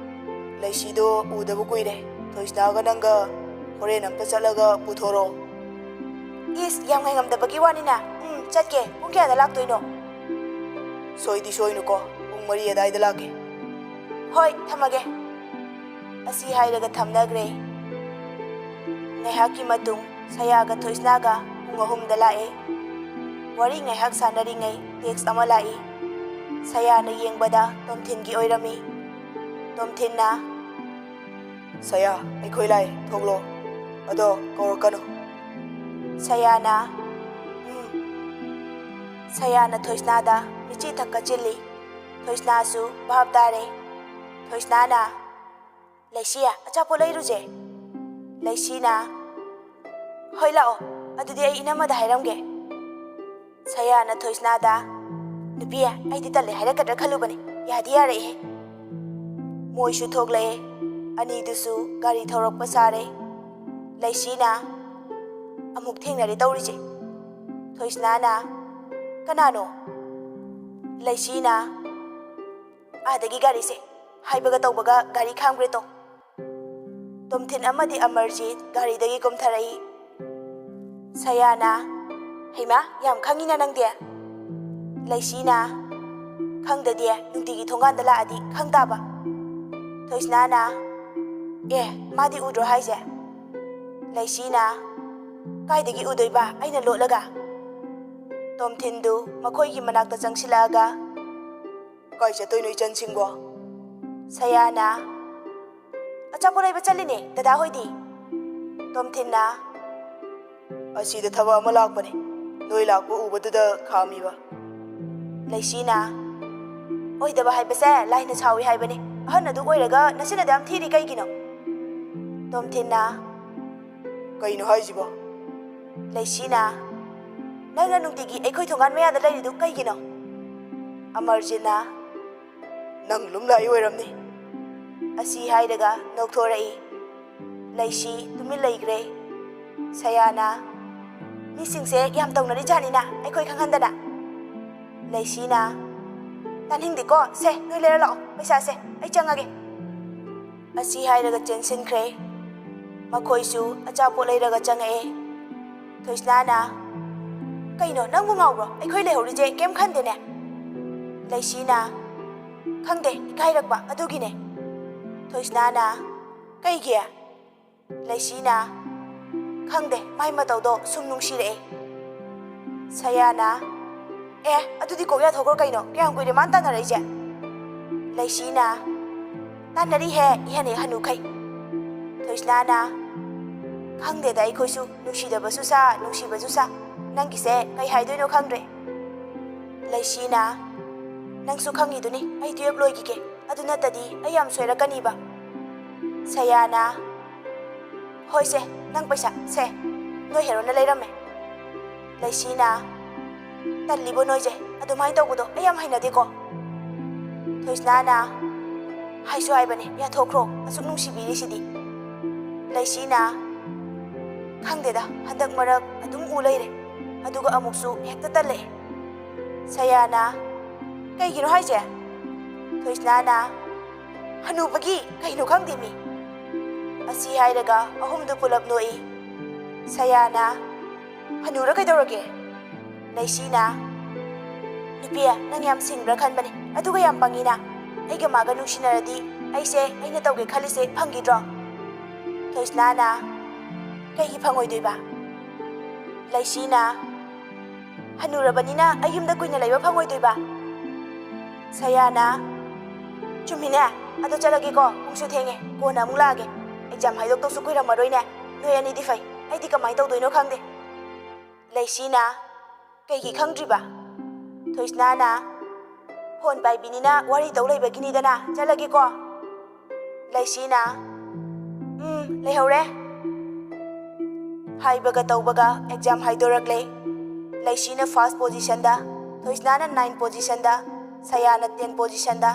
"ꯂꯩꯁꯤꯗꯣ ꯎꯗꯕ ꯀꯨꯏꯔꯦ꯫ ꯊꯣꯏꯁꯅꯥꯒ ꯅꯪꯒ ꯍꯣꯔꯦꯟ ꯑꯝꯇ ꯆꯠꯂꯒ ꯄꯨꯊꯣꯔꯛꯑꯣ"꯫ "ꯏꯁ, ꯌꯥꯝ ꯉꯥꯏꯉꯝꯗꯕꯒꯤ ꯋꯥꯅꯤꯅ꯫ ꯎꯝ, ꯆꯠꯀꯦ꯫ ꯄꯨꯡ ꯀꯌꯥꯗ ꯂꯥꯛꯇꯣꯏꯅꯣ?" "ꯁꯣꯏꯗꯤ ꯁꯣꯏꯅꯨꯀꯣ, ꯄꯨꯡ ꯃꯔꯤ ꯑꯗꯥꯏꯗ ꯂꯥꯛꯀꯦ"꯫ "ꯍꯣꯏ, ꯊꯝꯃꯒꯦ"꯫ ꯑꯁꯤ ꯍꯥꯏꯔꯒ ꯊꯝꯅꯈ꯭ꯔꯦ꯫ ꯉꯥꯏꯍꯥꯛꯀꯤ ꯃꯇꯨꯡ ꯁꯌꯥꯒ ꯊꯣꯏꯁꯅꯥꯒ ꯄꯨꯡ ꯑꯍꯨꯝꯗ ꯂꯥꯛꯑꯦ꯫ ꯋꯥꯔꯤ ꯉꯥꯏꯍꯥꯛ ꯁꯥꯟꯅꯔꯤꯉꯩ ꯇꯦꯛꯁ ꯑꯃ ꯂꯥꯛꯏ꯫ ꯁꯌꯥꯅ ꯌꯦꯡꯕꯗ ꯇꯣꯝꯊꯤꯟꯒꯤ ꯑꯣꯏꯔꯝꯃꯤ꯫ ꯇꯣꯝꯊꯤꯟꯅ, "ꯁꯌꯥ, ꯑꯩꯈꯣꯏ ꯂꯥꯛꯑꯦ, ꯊꯣꯛꯂꯣ꯫ ꯑꯗꯣ ꯀꯧꯔꯛꯀꯅꯨ"꯫ ꯁꯌꯥꯅ, "ꯎꯝ, ꯁꯌꯥꯅ ꯊꯣꯏꯁꯅꯥꯗ ꯃꯤꯆꯤ ꯊꯛꯀꯠꯆꯤꯜꯂꯤ꯫ ꯊꯣꯏꯁꯅꯥꯁꯨ ꯚꯥꯞ ꯇꯥꯔꯦ꯫ ꯊꯣꯏꯁꯅꯥꯅ, "ꯂꯩꯁꯤ, ꯑꯆꯥꯄꯣꯠ ꯂꯩꯔꯨꯁꯦ"꯫ ꯂꯩꯁꯤꯅ, "ꯍꯣꯏ, ꯂꯥꯛꯑꯣ, ꯑꯗꯨꯗꯤ ꯑꯩ ꯏꯅꯝꯃꯗ ꯍꯥꯏꯔꯝꯒꯦ"꯫ ꯁꯌꯥꯅ ꯊꯣꯏꯁꯅꯥꯗ, "ꯅꯨꯄꯤ, ꯑꯩꯗꯤ ꯇꯜꯂꯦ ꯍꯥꯏꯔꯛꯀꯗ꯭ꯔꯥ ꯈꯜꯂꯨꯕꯅꯦ, ꯌꯥꯗꯤ ꯌꯥꯔꯛꯏꯍꯦ"꯫ ꯃꯣꯏꯁꯨ ꯊꯣꯛꯂꯛꯑꯦ꯫ ꯑꯅꯤꯗꯨꯁꯨ ꯒꯥꯔꯤ ꯊꯧꯔꯛꯄ ꯁꯥꯔꯦ꯫ ꯂꯩꯁꯤꯅ, "ꯑꯃꯨꯛ ꯊꯦꯡꯅꯔꯦ ꯇꯧꯔꯤꯁꯦ"꯫ ꯊꯣꯏꯁꯅꯥꯅ, "ꯀꯅꯥꯅꯣ?" ꯂꯩꯁꯤꯅ, "ꯑꯥꯗꯒꯤ ꯒꯥꯔꯤꯁꯦ ꯍꯥꯏꯕꯒ ꯇꯧꯕꯒ ꯒꯥꯔꯤ ꯈꯥꯝꯈ꯭ꯔꯦ ꯇꯣ"꯫ ꯇꯣꯝꯊꯤꯟ ꯑꯃꯗꯤ ꯑꯃꯔꯖꯤꯠ ꯒꯥꯔꯤꯗꯒꯤ ꯀꯨꯝꯊꯔꯛꯏ꯫ ꯁꯌꯥꯅ, "ꯍꯩꯃꯥ, ꯌꯥꯝ ꯈꯪꯉꯤꯅ ꯅꯪꯗꯤ"꯫ ꯂꯩꯁꯤꯅ, "ꯈꯪꯗꯗꯤ ꯅꯨꯡꯇꯤꯒꯤ ꯊꯣꯡꯒꯥꯟꯗ ꯂꯥꯛꯑꯗꯤ ꯈꯪ ꯇꯥꯕ"꯫ ꯊꯣꯏꯁꯅꯥꯅ, "ꯑꯦ, ꯃꯥꯗꯤ ꯎꯗ꯭ꯔꯣ ꯍꯥꯏꯁꯦ"꯫ ꯂꯩꯁꯤꯅ, "ꯀꯥꯏꯗꯒꯤ ꯎꯗꯣꯏꯕ, ꯑꯩꯅ ꯂꯣꯠꯂꯒ"꯫ ꯇꯣꯝꯊꯤꯟꯗꯨ ꯃꯈꯣꯏꯒꯤ ꯃꯅꯥꯛꯇ ꯆꯪꯁꯤꯜꯂꯛꯑꯒ, "ꯀꯥꯏ ꯆꯠꯇꯣꯏꯅꯣ ꯏꯆꯟꯁꯤꯡꯕꯣ?" ꯁꯌꯥꯅ, "ꯑꯆꯥꯄꯣꯠ ꯂꯩꯕ ꯆꯠꯂꯤꯅꯦ, ꯗꯗꯥ ꯍꯣꯏꯗꯤ?" ꯇꯣꯝꯊꯤꯟꯅ, "ꯑꯁꯤꯗ ꯊꯕꯛ ꯑꯃ ꯂꯥꯛꯄꯅꯦ, ꯅꯣꯏ ꯂꯥꯛꯄ ꯎꯕꯗꯨꯗ ꯈꯥꯝꯃꯤꯕ"꯫ ꯂꯩꯁꯤꯅ, "ꯑꯣꯏꯗꯕ ꯍꯥꯏꯕꯁꯦ ꯂꯥꯏꯅ ꯁꯥꯎꯏ ꯍꯥꯏꯕꯅꯦ, ꯑꯍꯟ ꯑꯗꯨ ꯑꯣꯏꯔꯒ ꯅꯆꯤꯟ ꯑꯗꯨ ꯌꯥꯝ ꯊꯤꯔꯤ ꯀꯩꯒꯤꯅꯣ?" ꯇꯣꯝꯊꯤꯟꯅ, "ꯀꯩꯅꯣ ꯍꯥꯏꯁꯤꯕꯣ?" ꯂꯩꯁꯤꯅ, "ꯅꯪꯅ ꯅꯨꯡꯇꯤꯒꯤ ꯑꯩꯈꯣꯏ ꯊꯣꯡꯒꯥꯟ ꯃꯌꯥꯗ ꯂꯩꯔꯤꯗꯨ ꯀꯩꯒꯤꯅꯣ?" ꯑꯃꯔꯖꯤꯠꯅ, "ꯅꯪ ꯂꯨꯝ ꯂꯥꯛꯏ ꯑꯣꯏꯔꯝꯅꯤ"꯫ ꯑꯁꯤ ꯍꯥꯏꯔꯒ ꯅꯣꯛꯊꯣꯔꯛꯏ꯫ ꯂꯩꯁꯤ ꯇꯨꯃꯤꯟ ꯂꯩꯈ꯭ꯔꯦ꯫ ꯁꯌꯥꯅ, "ꯃꯤꯁꯤꯡꯁꯦ ꯌꯥꯝ ꯇꯧꯅꯔꯤꯖꯥꯠꯅꯤꯅ, ꯑꯩꯈꯣꯏ ꯈꯪꯍꯟꯗꯅ"꯫ ꯂꯩꯁꯤꯅ, "ꯇꯥꯅꯤꯡꯗꯦꯀꯣ, ꯁꯦ, ꯅꯣꯏ ꯂꯩꯔ ꯂꯥꯛꯑꯣ, ꯄꯩꯁꯥꯁꯦ ꯑꯩ ꯆꯪꯉꯒꯦ"꯫ ꯑꯁꯤ ꯍꯥꯏꯔꯒ ꯆꯦꯟꯁꯤꯟꯈ꯭ꯔꯦ꯫ ꯃꯈꯣꯏꯁꯨ ꯑꯆꯥꯄꯣꯠ ꯂꯩꯔꯒ ꯆꯪꯉꯛꯑꯦ꯫ ꯊꯣꯏꯁꯅꯥꯅ, "ꯀꯩꯅꯣ, ꯅꯪꯕꯨ ꯉꯥꯎꯕ꯭ꯔꯣ? ꯑꯩꯈꯣꯏ ꯂꯩꯍꯧꯔꯤꯁꯦ ꯀꯩꯝ ꯈꯟꯗꯦꯅꯦ"꯫ ꯂꯩꯁꯤꯅ, "ꯈꯪꯗꯦ, ꯏꯀꯥꯏꯔꯛꯄ ꯑꯗꯨꯒꯤꯅꯦ"꯫ ꯊꯣꯏꯁꯅꯥꯅ, "ꯀꯩꯒꯤ?" ꯂꯩꯁꯤꯅ, "ꯈꯪꯗꯦ, ꯃꯥꯏ ꯃꯇꯧꯗꯣ ꯁꯨꯝ ꯅꯨꯡꯁꯤꯔꯛꯑꯦ"꯫ ꯁꯌꯥꯅ, "ꯑꯦ, ꯑꯗꯨꯗꯤ ꯀꯣꯛ ꯌꯥꯊꯣꯛꯈ꯭ꯔꯣ ꯀꯩꯅꯣ, ꯀꯌꯥꯝ ꯀꯨꯏꯔꯦ ꯃꯥꯅ ꯇꯥꯟꯅꯔꯛꯏꯁꯦ?" ꯂꯩꯁꯤꯅ, "ꯇꯥꯟꯅꯔꯤꯍꯦ, ꯏꯍꯦꯟ ꯍꯦꯛ ꯍꯅꯨꯈꯩ"꯫ ꯊꯣꯏꯁꯅꯥꯅ, "ꯈꯪꯗꯦꯗ, ꯑꯩꯈꯣꯏꯁꯨ ꯅꯨꯡꯁꯤꯗꯕꯁꯨ ꯁꯥ, ꯅꯨꯡꯁꯤꯕꯁꯨ ꯁꯥ, ꯅꯪꯒꯤꯁꯦ ꯀꯩ ꯍꯥꯏꯗꯣꯏꯅꯣ ꯈꯪꯗ꯭ꯔꯦ"꯫ ꯂꯩꯁꯤꯅ, "ꯅꯪꯁꯨ ꯈꯪꯉꯤꯗꯨꯅꯤ ꯑꯩ ꯇꯨꯌꯦꯜꯞ ꯂꯣꯏꯈꯤꯒꯦ, ꯑꯗꯨ ꯅꯠꯇꯗꯤ ꯑꯩ ꯌꯥꯝ ꯁꯣꯏꯔꯛꯀꯅꯤꯕ"꯫ ꯁꯌꯥꯅ, "ꯍꯣꯏꯁꯦ, ꯅꯪ ꯄꯩꯁꯥ ꯁꯦ, ꯅꯣꯏ ꯍꯦꯔꯣꯅ ꯂꯩꯔꯝꯃꯦ"꯫ ꯂꯩꯁꯤꯅ, "ꯇꯜꯂꯤꯕꯣ ꯅꯣꯏꯁꯦ? ꯑꯗꯨꯃꯥꯏꯅ ꯇꯧꯕꯗꯣ ꯑꯩ ꯌꯥꯝ ꯍꯩꯅꯗꯦꯀꯣ"꯫ ꯊꯣꯏꯁꯅꯥꯅ, "ꯍꯥꯏꯁꯨ ꯍꯥꯏꯕꯅꯦ, ꯌꯥꯊꯣꯛꯈ꯭ꯔꯣ, ꯑꯁꯨꯛ ꯅꯨꯡꯁꯤꯕꯤꯔꯤꯁꯤꯗꯤ"꯫ ꯂꯩꯁꯤꯅ, "ꯈꯪꯗꯦꯗ, ꯍꯟꯗꯛ ꯃꯔꯛ ꯑꯗꯨꯝ ꯎ ꯂꯩꯔꯦ, ꯑꯗꯨꯒ ꯑꯃꯨꯛꯁꯨ ꯍꯦꯛꯇ ꯇꯜꯂꯛꯑꯦ"꯫ ꯁꯌꯥꯅ, "ꯀꯩꯒꯤꯅꯣ ꯍꯥꯏꯁꯦ?" ꯊꯣꯏꯁꯅꯥꯅ, "ꯍꯅꯨꯕꯒꯤ ꯀꯩꯅꯣ ꯈꯪꯗꯦ ꯃꯤ"꯫ ꯑꯁꯤ ꯍꯥꯏꯔꯒ ꯑꯍꯨꯝꯗꯨ ꯄꯨꯂꯞ ꯅꯣꯛꯏ꯫ ꯁꯌꯥꯅ, "ꯍꯅꯨꯔ ꯀꯩꯗꯧꯔꯒꯦ?" ꯂꯩꯁꯤꯅ, "ꯅꯨꯄꯤ, ꯅꯪ ꯌꯥꯝ ꯁꯤꯡꯕ꯭ꯔꯥ ꯈꯟꯕꯅꯦ, ꯑꯗꯨꯒ ꯌꯥꯝ ꯄꯪꯉꯤꯅ꯫ ꯑꯩꯒ ꯃꯥꯒ ꯅꯨꯡꯁꯤꯅꯔꯗꯤ ꯑꯩꯁꯦ ꯑꯩꯅ ꯇꯧꯒꯦ ꯈꯜꯂꯤꯁꯦ ꯐꯪꯈꯤꯗ꯭ꯔꯣ?" ꯊꯣꯏꯁꯅꯥꯅ, "ꯀꯩꯒꯤ ꯐꯪꯉꯣꯏꯗꯣꯏꯕ?" ꯂꯩꯁꯤꯅ, "ꯍꯅꯨꯔꯕꯅꯤꯅ ꯑꯩ ꯌꯨꯝꯗ ꯀꯨꯏꯅ ꯂꯩꯕ ꯐꯪꯉꯣꯏꯗꯣꯏꯕ"꯫ ꯁꯌꯥꯅ, "ꯆꯨꯝꯃꯤꯅꯦ, ꯑꯗꯣ ꯆꯠꯂꯒꯦꯀꯣ, ꯄꯨꯡꯁꯨ ꯊꯦꯡꯉꯦ, ꯀꯣꯟꯅ ꯑꯃꯨꯛ ꯂꯥꯛꯑꯒꯦ꯫ ꯑꯦꯛꯖꯥꯝ ꯍꯥꯏꯗꯣꯛꯇꯧꯁꯨ ꯀꯨꯏꯔꯝꯃꯔꯣꯏꯅꯦ, ꯅꯣꯏ ꯑꯅꯤꯗꯤ ꯐꯩ, ꯑꯩꯗꯤ ꯀꯃꯥꯏꯅ ꯇꯧꯗꯣꯏꯅꯣ ꯈꯪꯗꯦ"꯫ ꯂꯩꯁꯤꯅ, "ꯀꯩꯒꯤ ꯈꯪꯗ꯭ꯔꯤꯕ?" ꯊꯣꯏꯁꯅꯥꯅ, "ꯐꯣꯟ ꯄꯥꯏꯕꯤꯅꯤꯅ ꯋꯥꯔꯤ ꯇꯧ ꯂꯩꯕꯒꯤꯅꯤꯗꯅ, ꯆꯠꯂꯒꯦꯀꯣ"꯫ ꯂꯩꯁꯤꯅ, "ꯎꯝ, ꯂꯩꯍꯧꯔꯦ"꯫ ꯍꯥꯏꯕꯒ ꯇꯧꯕꯒ ꯑꯦꯛꯖꯥꯝ ꯍꯥꯏꯗꯣꯔꯛꯂꯦ꯫ ꯂꯩꯁꯤꯅ ꯐꯥꯔꯁ ꯄꯣꯖꯤꯁꯟꯗ, ꯊꯣꯏꯁꯅꯥꯅ ꯅꯥꯏꯟ ꯄꯣꯖꯤꯁꯟꯗ, ꯁꯌꯥꯅ ꯇꯦꯟ ꯄꯣꯖꯤꯁꯟꯗ꯫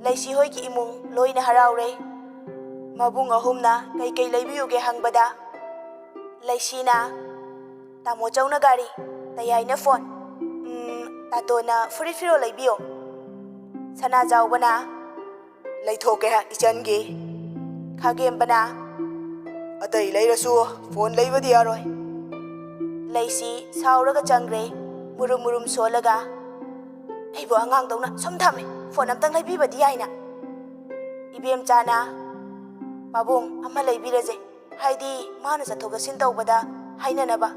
ꯂꯩꯁꯤ ꯍꯣꯏꯒꯤ ꯏꯃꯨꯡ ꯂꯣꯏꯅ ꯍꯔꯥꯎꯔꯦ꯫ ꯃꯕꯨꯡ ꯑꯍꯨꯝꯅ ꯀꯩꯀꯩ ꯂꯩꯕꯤꯌꯨꯒꯦ ꯍꯪꯕꯗ, ꯂꯩꯁꯤꯅ, "ꯇꯥꯃꯣ ꯆꯧꯅ ꯒꯥꯔꯤ, ꯇꯌꯥꯏꯅ ꯐꯣꯟ, ꯎꯝ, ꯇꯥꯇꯣꯅ ꯐꯨꯔꯤꯠ ꯐꯤꯔꯣꯜ ꯂꯩꯕꯤꯌꯣ"꯫ ꯁꯅꯥꯖꯥꯎꯕꯅ, "ꯂꯩꯊꯣꯛꯀꯦ ꯏꯆꯟꯒꯤ"꯫ ꯈꯥꯒꯦꯝꯕꯅ, "ꯑꯇꯩ ꯂꯩꯔꯁꯨ ꯐꯣꯟ ꯂꯩꯕꯗꯤ ꯌꯥꯔꯣꯏ"꯫ ꯂꯩꯁꯤ ꯁꯥꯎꯔꯒ ꯆꯪꯈ꯭ꯔꯦ, ꯃꯨꯔꯨꯝ ꯃꯨꯔꯨꯝ ꯁꯣꯜꯂꯒ꯫ "ꯑꯩꯕꯨ ꯑꯉꯥꯡꯗꯧꯅ ꯁꯨꯝ ꯊꯝꯃꯦ, ꯐꯣꯟ ꯑꯝꯇꯪ ꯂꯩꯕꯤꯕꯗꯤ ꯌꯥꯏꯅ"꯫ ꯏꯕꯦꯝꯆꯥꯅ, "ꯄꯥꯕꯨꯡ, ꯑꯃ ꯂꯩꯕꯤꯔꯁꯦ, ꯍꯥꯏꯗꯤ ꯃꯥꯅ ꯆꯠꯊꯣꯛ ꯆꯠꯁꯤꯟ ꯇꯧꯕꯗ ꯍꯥꯏꯅꯅꯕ,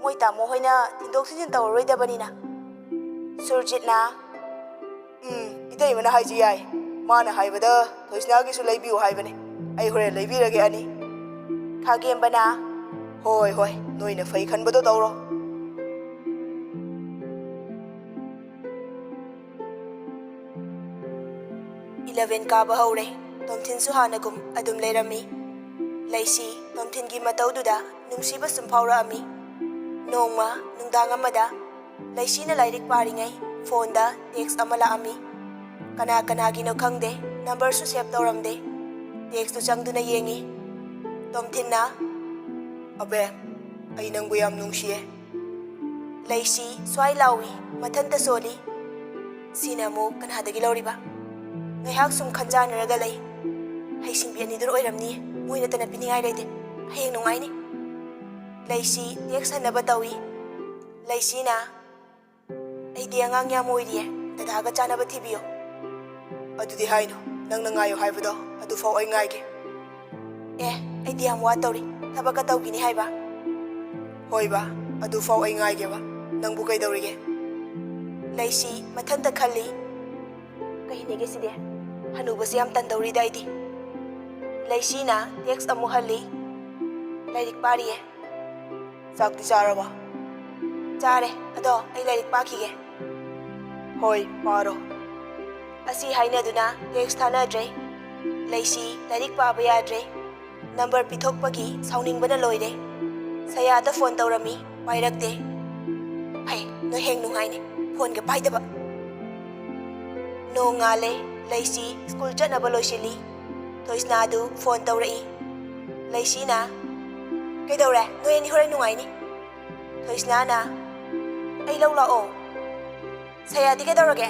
ꯃꯣꯏ ꯇꯥꯃꯣ ꯍꯣꯏꯅ ꯊꯤꯟꯗꯣꯛ ꯊꯤꯟꯖꯤꯟ ꯇꯧꯔꯔꯣꯏꯗꯕꯅꯤꯅ"꯫ ꯁꯨꯔꯖꯤꯠꯅ, "ꯎꯝ, ꯏꯇꯩꯃꯅ ꯍꯥꯏꯁꯤ ꯌꯥꯏ, ꯃꯥꯅ ꯍꯥꯏꯕꯗ ꯊꯣꯏꯁꯅꯥꯒꯤꯁꯨ ꯂꯩꯕꯤꯌꯨ ꯍꯥꯏꯕꯅꯦ, ꯑꯩ ꯍꯣꯔꯦꯟ ꯂꯩꯕꯤꯔꯒꯦ ꯑꯅꯤ"꯫ ꯈꯥꯒꯦꯝꯕꯅ, "ꯍꯣꯏ ꯍꯣꯏ, ꯅꯣꯏꯅ ꯐꯩ ꯈꯟꯕꯗꯣ ꯇꯧꯔꯣ"꯫ ꯏꯂꯦꯚꯦꯟ ꯀꯥꯕ ꯍꯧꯔꯦ꯫ ꯇꯣꯝꯊꯤꯟꯁꯨ ꯍꯥꯟꯅꯒꯨꯝ ꯑꯗꯨꯝ ꯂꯩꯔꯝꯃꯤ꯫ ꯂꯩꯁꯤ ꯇꯣꯝꯊꯤꯟꯒꯤ ꯃꯇꯧꯗꯨꯗ ꯅꯨꯡꯁꯤꯕ ꯁꯨꯝ ꯐꯥꯎꯔꯛꯑꯝꯃꯤ꯫ ꯅꯣꯡꯃ ꯅꯨꯡꯗꯥꯡ ꯑꯃꯗ ꯂꯩꯁꯤꯅ ꯂꯥꯏꯔꯤꯛ ꯄꯥꯔꯤꯉꯩ ꯐꯣꯟꯗ ꯇꯦꯛꯁ ꯑꯃ ꯂꯥꯛꯑꯝꯃꯤ꯫ ꯀꯅꯥ ꯀꯅꯥꯒꯤꯅꯣ ꯈꯪꯗꯦ, ꯅꯝꯕꯔꯁꯨ ꯁꯦꯚ ꯇꯧꯔꯝꯗꯦ꯫ ꯇꯦꯛꯁꯇꯨ ꯆꯪꯗꯨꯅ ꯌꯦꯡꯉꯤ꯫ ꯇꯣꯝꯊꯤꯟꯅ, "ꯑꯕꯦ, ꯑꯩ ꯅꯪꯕꯨ ꯌꯥꯝ ꯅꯨꯡꯁꯤꯌꯦ꯫" ꯂꯩꯁꯤ ꯁ꯭ꯋꯥꯏ ꯂꯥꯎꯏ, ꯃꯊꯟꯇ ꯁꯣꯜꯂꯤ꯫ ꯁꯤꯅ ꯑꯃꯨꯛ ꯀꯅꯥꯗꯒꯤ ꯂꯧꯔꯤꯕ? ꯉꯥꯏꯍꯥꯛ ꯁꯨꯝ ꯈꯟꯖꯥꯟꯅꯔꯒ ꯂꯩ꯫ ꯍꯩꯁꯤꯡꯕꯤ ꯑꯅꯤꯗꯨꯅ ꯑꯣꯏꯔꯝꯅꯤ, ꯃꯣꯏ ꯅꯠꯇꯅ ꯄꯤꯅꯤꯡꯉꯥꯏ ꯂꯩꯇꯦ꯫ ꯍꯌꯦꯡ ꯅꯨꯡꯉꯥꯏꯅꯤ꯫ ꯂꯩꯁꯤ ꯇꯦꯛꯁ ꯍꯟꯅꯕ ꯇꯧꯏ꯫ ꯂꯩꯁꯤꯅ, "ꯑꯩꯗꯤ ꯑꯉꯥꯡ ꯌꯥꯝ ꯑꯣꯏꯔꯤꯌꯦ, ꯗꯗꯥꯒ ꯆꯥꯅꯕ ꯊꯤꯕꯤꯌꯣ꯫" "ꯑꯗꯨꯗꯤ ꯍꯥꯏꯅꯨ, ꯅꯪꯅ ꯉꯥꯏꯌꯣ ꯍꯥꯏꯕꯗꯣ ꯑꯗꯨꯐꯥꯎ ꯑꯩ ꯉꯥꯏꯒꯦ꯫" "ꯑꯦ, ꯑꯩꯗꯤ ꯌꯥꯝ ꯋꯥꯠꯇꯧꯔꯤ, ꯊꯕꯛꯀ ꯇꯧꯈꯤꯅꯤ ꯍꯥꯏꯕ꯫" "ꯍꯣꯏꯕ, ꯑꯗꯨꯐꯥꯎ ꯑꯩ ꯉꯥꯏꯒꯦꯕ꯫ ꯅꯪꯕꯨ ꯀꯩꯗꯧꯔꯤꯒꯦ?" ꯂꯩꯁꯤ ꯃꯊꯟꯇ ꯈꯜꯂꯤ꯫ "ꯀꯩꯅꯦꯒꯦ ꯁꯤꯗꯤ? ꯍꯅꯨꯕꯁꯦ ꯌꯥꯝ ꯇꯟꯗꯧꯔꯤꯗ ꯑꯩꯗꯤ꯫" ꯂꯩꯁꯤꯅ ꯇꯦꯛꯁ ꯑꯃꯨꯛ ꯍꯜꯂꯤ꯫ "ꯂꯥꯏꯔꯤꯛ ꯄꯥꯔꯤꯌꯦ꯫" "ꯆꯥꯛꯇꯤ ꯆꯥꯔꯕ?" "ꯆꯥꯔꯦ, ꯑꯗꯣ ꯑꯩ ꯂꯥꯏꯔꯤꯛ ꯄꯥꯈꯤꯒꯦ꯫" "ꯍꯣꯏ, ꯄꯥꯔꯣ꯫" ꯑꯁꯤ ꯍꯥꯏꯅꯗꯨꯅ ꯇꯦꯛꯁ ꯊꯥꯅꯗ꯭ꯔꯦ꯫ ꯂꯩꯁꯤ ꯂꯥꯏꯔꯤꯛ ꯄꯥꯕ ꯌꯥꯗ꯭ꯔꯦ꯫ ꯅꯝꯕꯔ ꯄꯤꯊꯣꯛꯄꯒꯤ ꯁꯥꯎꯅꯤꯡꯕꯅ ꯂꯣꯏꯔꯦ꯫ ꯁꯌꯥꯗ ꯐꯣꯟ ꯇꯧꯔꯝꯃꯤ, ꯄꯥꯏꯔꯛꯇꯦ꯫ ꯍꯩ, ꯅꯣꯏ ꯍꯌꯦꯡ ꯅꯨꯡꯉꯥꯏꯅꯤ, ꯐꯣꯟꯒ ꯄꯥꯏꯗꯕ꯫ ꯅꯣꯡꯉꯥꯜꯂꯦ, ꯂꯩꯁꯤ ꯁ꯭ꯀꯨꯜ ꯆꯠꯅꯕ ꯂꯣꯏꯁꯤꯜꯂꯤ꯫ ꯊꯣꯏꯁꯅꯥꯗꯨ ꯐꯣꯟ ꯇꯧꯔꯛꯏ꯫ ꯂꯩꯁꯤꯅ, "ꯀꯩꯗꯧꯔꯦ? ꯅꯣꯏ ꯑꯅꯤ ꯍꯣꯔꯦꯟ ꯅꯨꯡꯉꯥꯏꯅꯤ꯫" ꯊꯣꯏꯁꯅꯥꯅ, "ꯑꯩ ꯂꯧ ꯂꯥꯛꯑꯣ?" "ꯁꯌꯥꯗꯤ ꯀꯩꯗꯧꯔꯒꯦ?"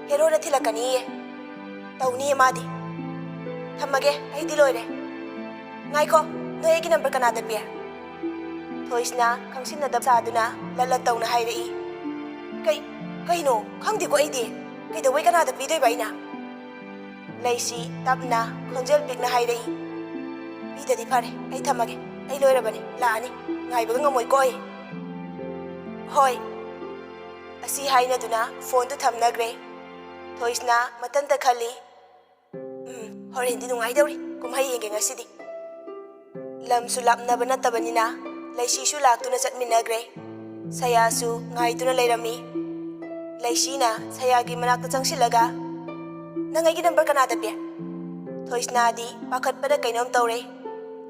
"ꯍꯦꯔꯣꯅ ꯊꯤꯜꯂꯛꯀꯅꯤꯌꯦ꯫" "ꯇꯧꯅꯤꯌꯦ ꯃꯥꯗꯤ꯫" "ꯊꯝꯃꯒꯦ, ꯑꯩꯗꯤ ꯂꯣꯏꯔꯦ꯫" "ꯉꯥꯏꯈꯣ, ꯅꯣꯏ ꯑꯩꯒꯤ ꯅꯝꯕꯔ ꯀꯅꯥꯗ ꯄꯤ?" ꯊꯣꯏꯁꯅꯥ ꯈꯪꯁꯤꯟꯅꯗꯕ ꯁꯥꯗꯨꯅ ꯂꯠ ꯂꯠ ꯇꯧꯅ ꯍꯥꯏꯔꯛꯏ꯫ "ꯀꯩ, ꯀꯩꯅꯣ? ꯈꯪꯗꯦꯀꯣ ꯑꯩꯗꯤ꯫ ꯀꯩꯗꯧꯕꯩ ꯀꯅꯥꯗ ꯄꯤꯗꯣꯏꯕ ꯑꯩꯅ?" ꯂꯩꯁꯤ ꯇꯞꯅ, ꯈꯣꯟꯖꯦꯜ ꯄꯤꯛꯅ ꯍꯥꯏꯔꯛꯏ꯫ "ꯄꯤꯗꯗꯤ ꯐꯔꯦ, ꯑꯩ ꯊꯝꯃꯒꯦ꯫ ꯑꯩ ꯂꯣꯏꯔꯕꯅꯤ, ꯂꯥꯛꯑꯅꯤ꯫ ꯉꯥꯏꯕꯒ ꯉꯝꯃꯣꯏꯀꯣ ꯑꯩ꯫" "ꯍꯣꯏ꯫" ꯑꯁꯤ ꯍꯥꯏꯅꯗꯨꯅ ꯐꯣꯟꯗꯨ ꯊꯝꯅꯈ꯭ꯔꯦ꯫ ꯊꯣꯏꯁꯅꯥ ꯃꯊꯟꯇ ꯈꯜꯂꯤ, "ꯎꯝ, ꯍꯣꯔꯦꯟꯗꯤ ꯅꯨꯡꯉꯥꯏꯗꯧꯔꯤ, ꯀꯨꯝꯍꯩ ꯌꯦꯡꯒꯦ ꯉꯁꯤꯗꯤ꯫" ꯂꯝꯁꯨ ꯂꯥꯞꯅꯕ ꯅꯠꯇꯕꯅꯤꯅ ꯂꯩꯁꯤꯁꯨ ꯂꯥꯛꯇꯨꯅ ꯆꯠꯃꯤꯟꯅꯈ꯭ꯔꯦ꯫ ꯁꯌꯥꯁꯨ ꯉꯥꯏꯗꯨꯅ ꯂꯩꯔꯝꯃꯤ꯫ ꯂꯩꯁꯤꯅ ꯁꯌꯥꯒꯤ ꯃꯅꯥꯛꯇ ꯆꯪꯁꯤꯜꯂꯒ, "ꯅꯪ ꯑꯩꯒꯤ ꯅꯝꯕꯔ ꯀꯅꯥꯗ ꯄꯤ?" ꯊꯣꯏꯁꯅꯥꯗꯤ ꯄꯥꯈꯠꯄꯅ ꯀꯩꯅꯣꯝ ꯇꯧꯔꯦ꯫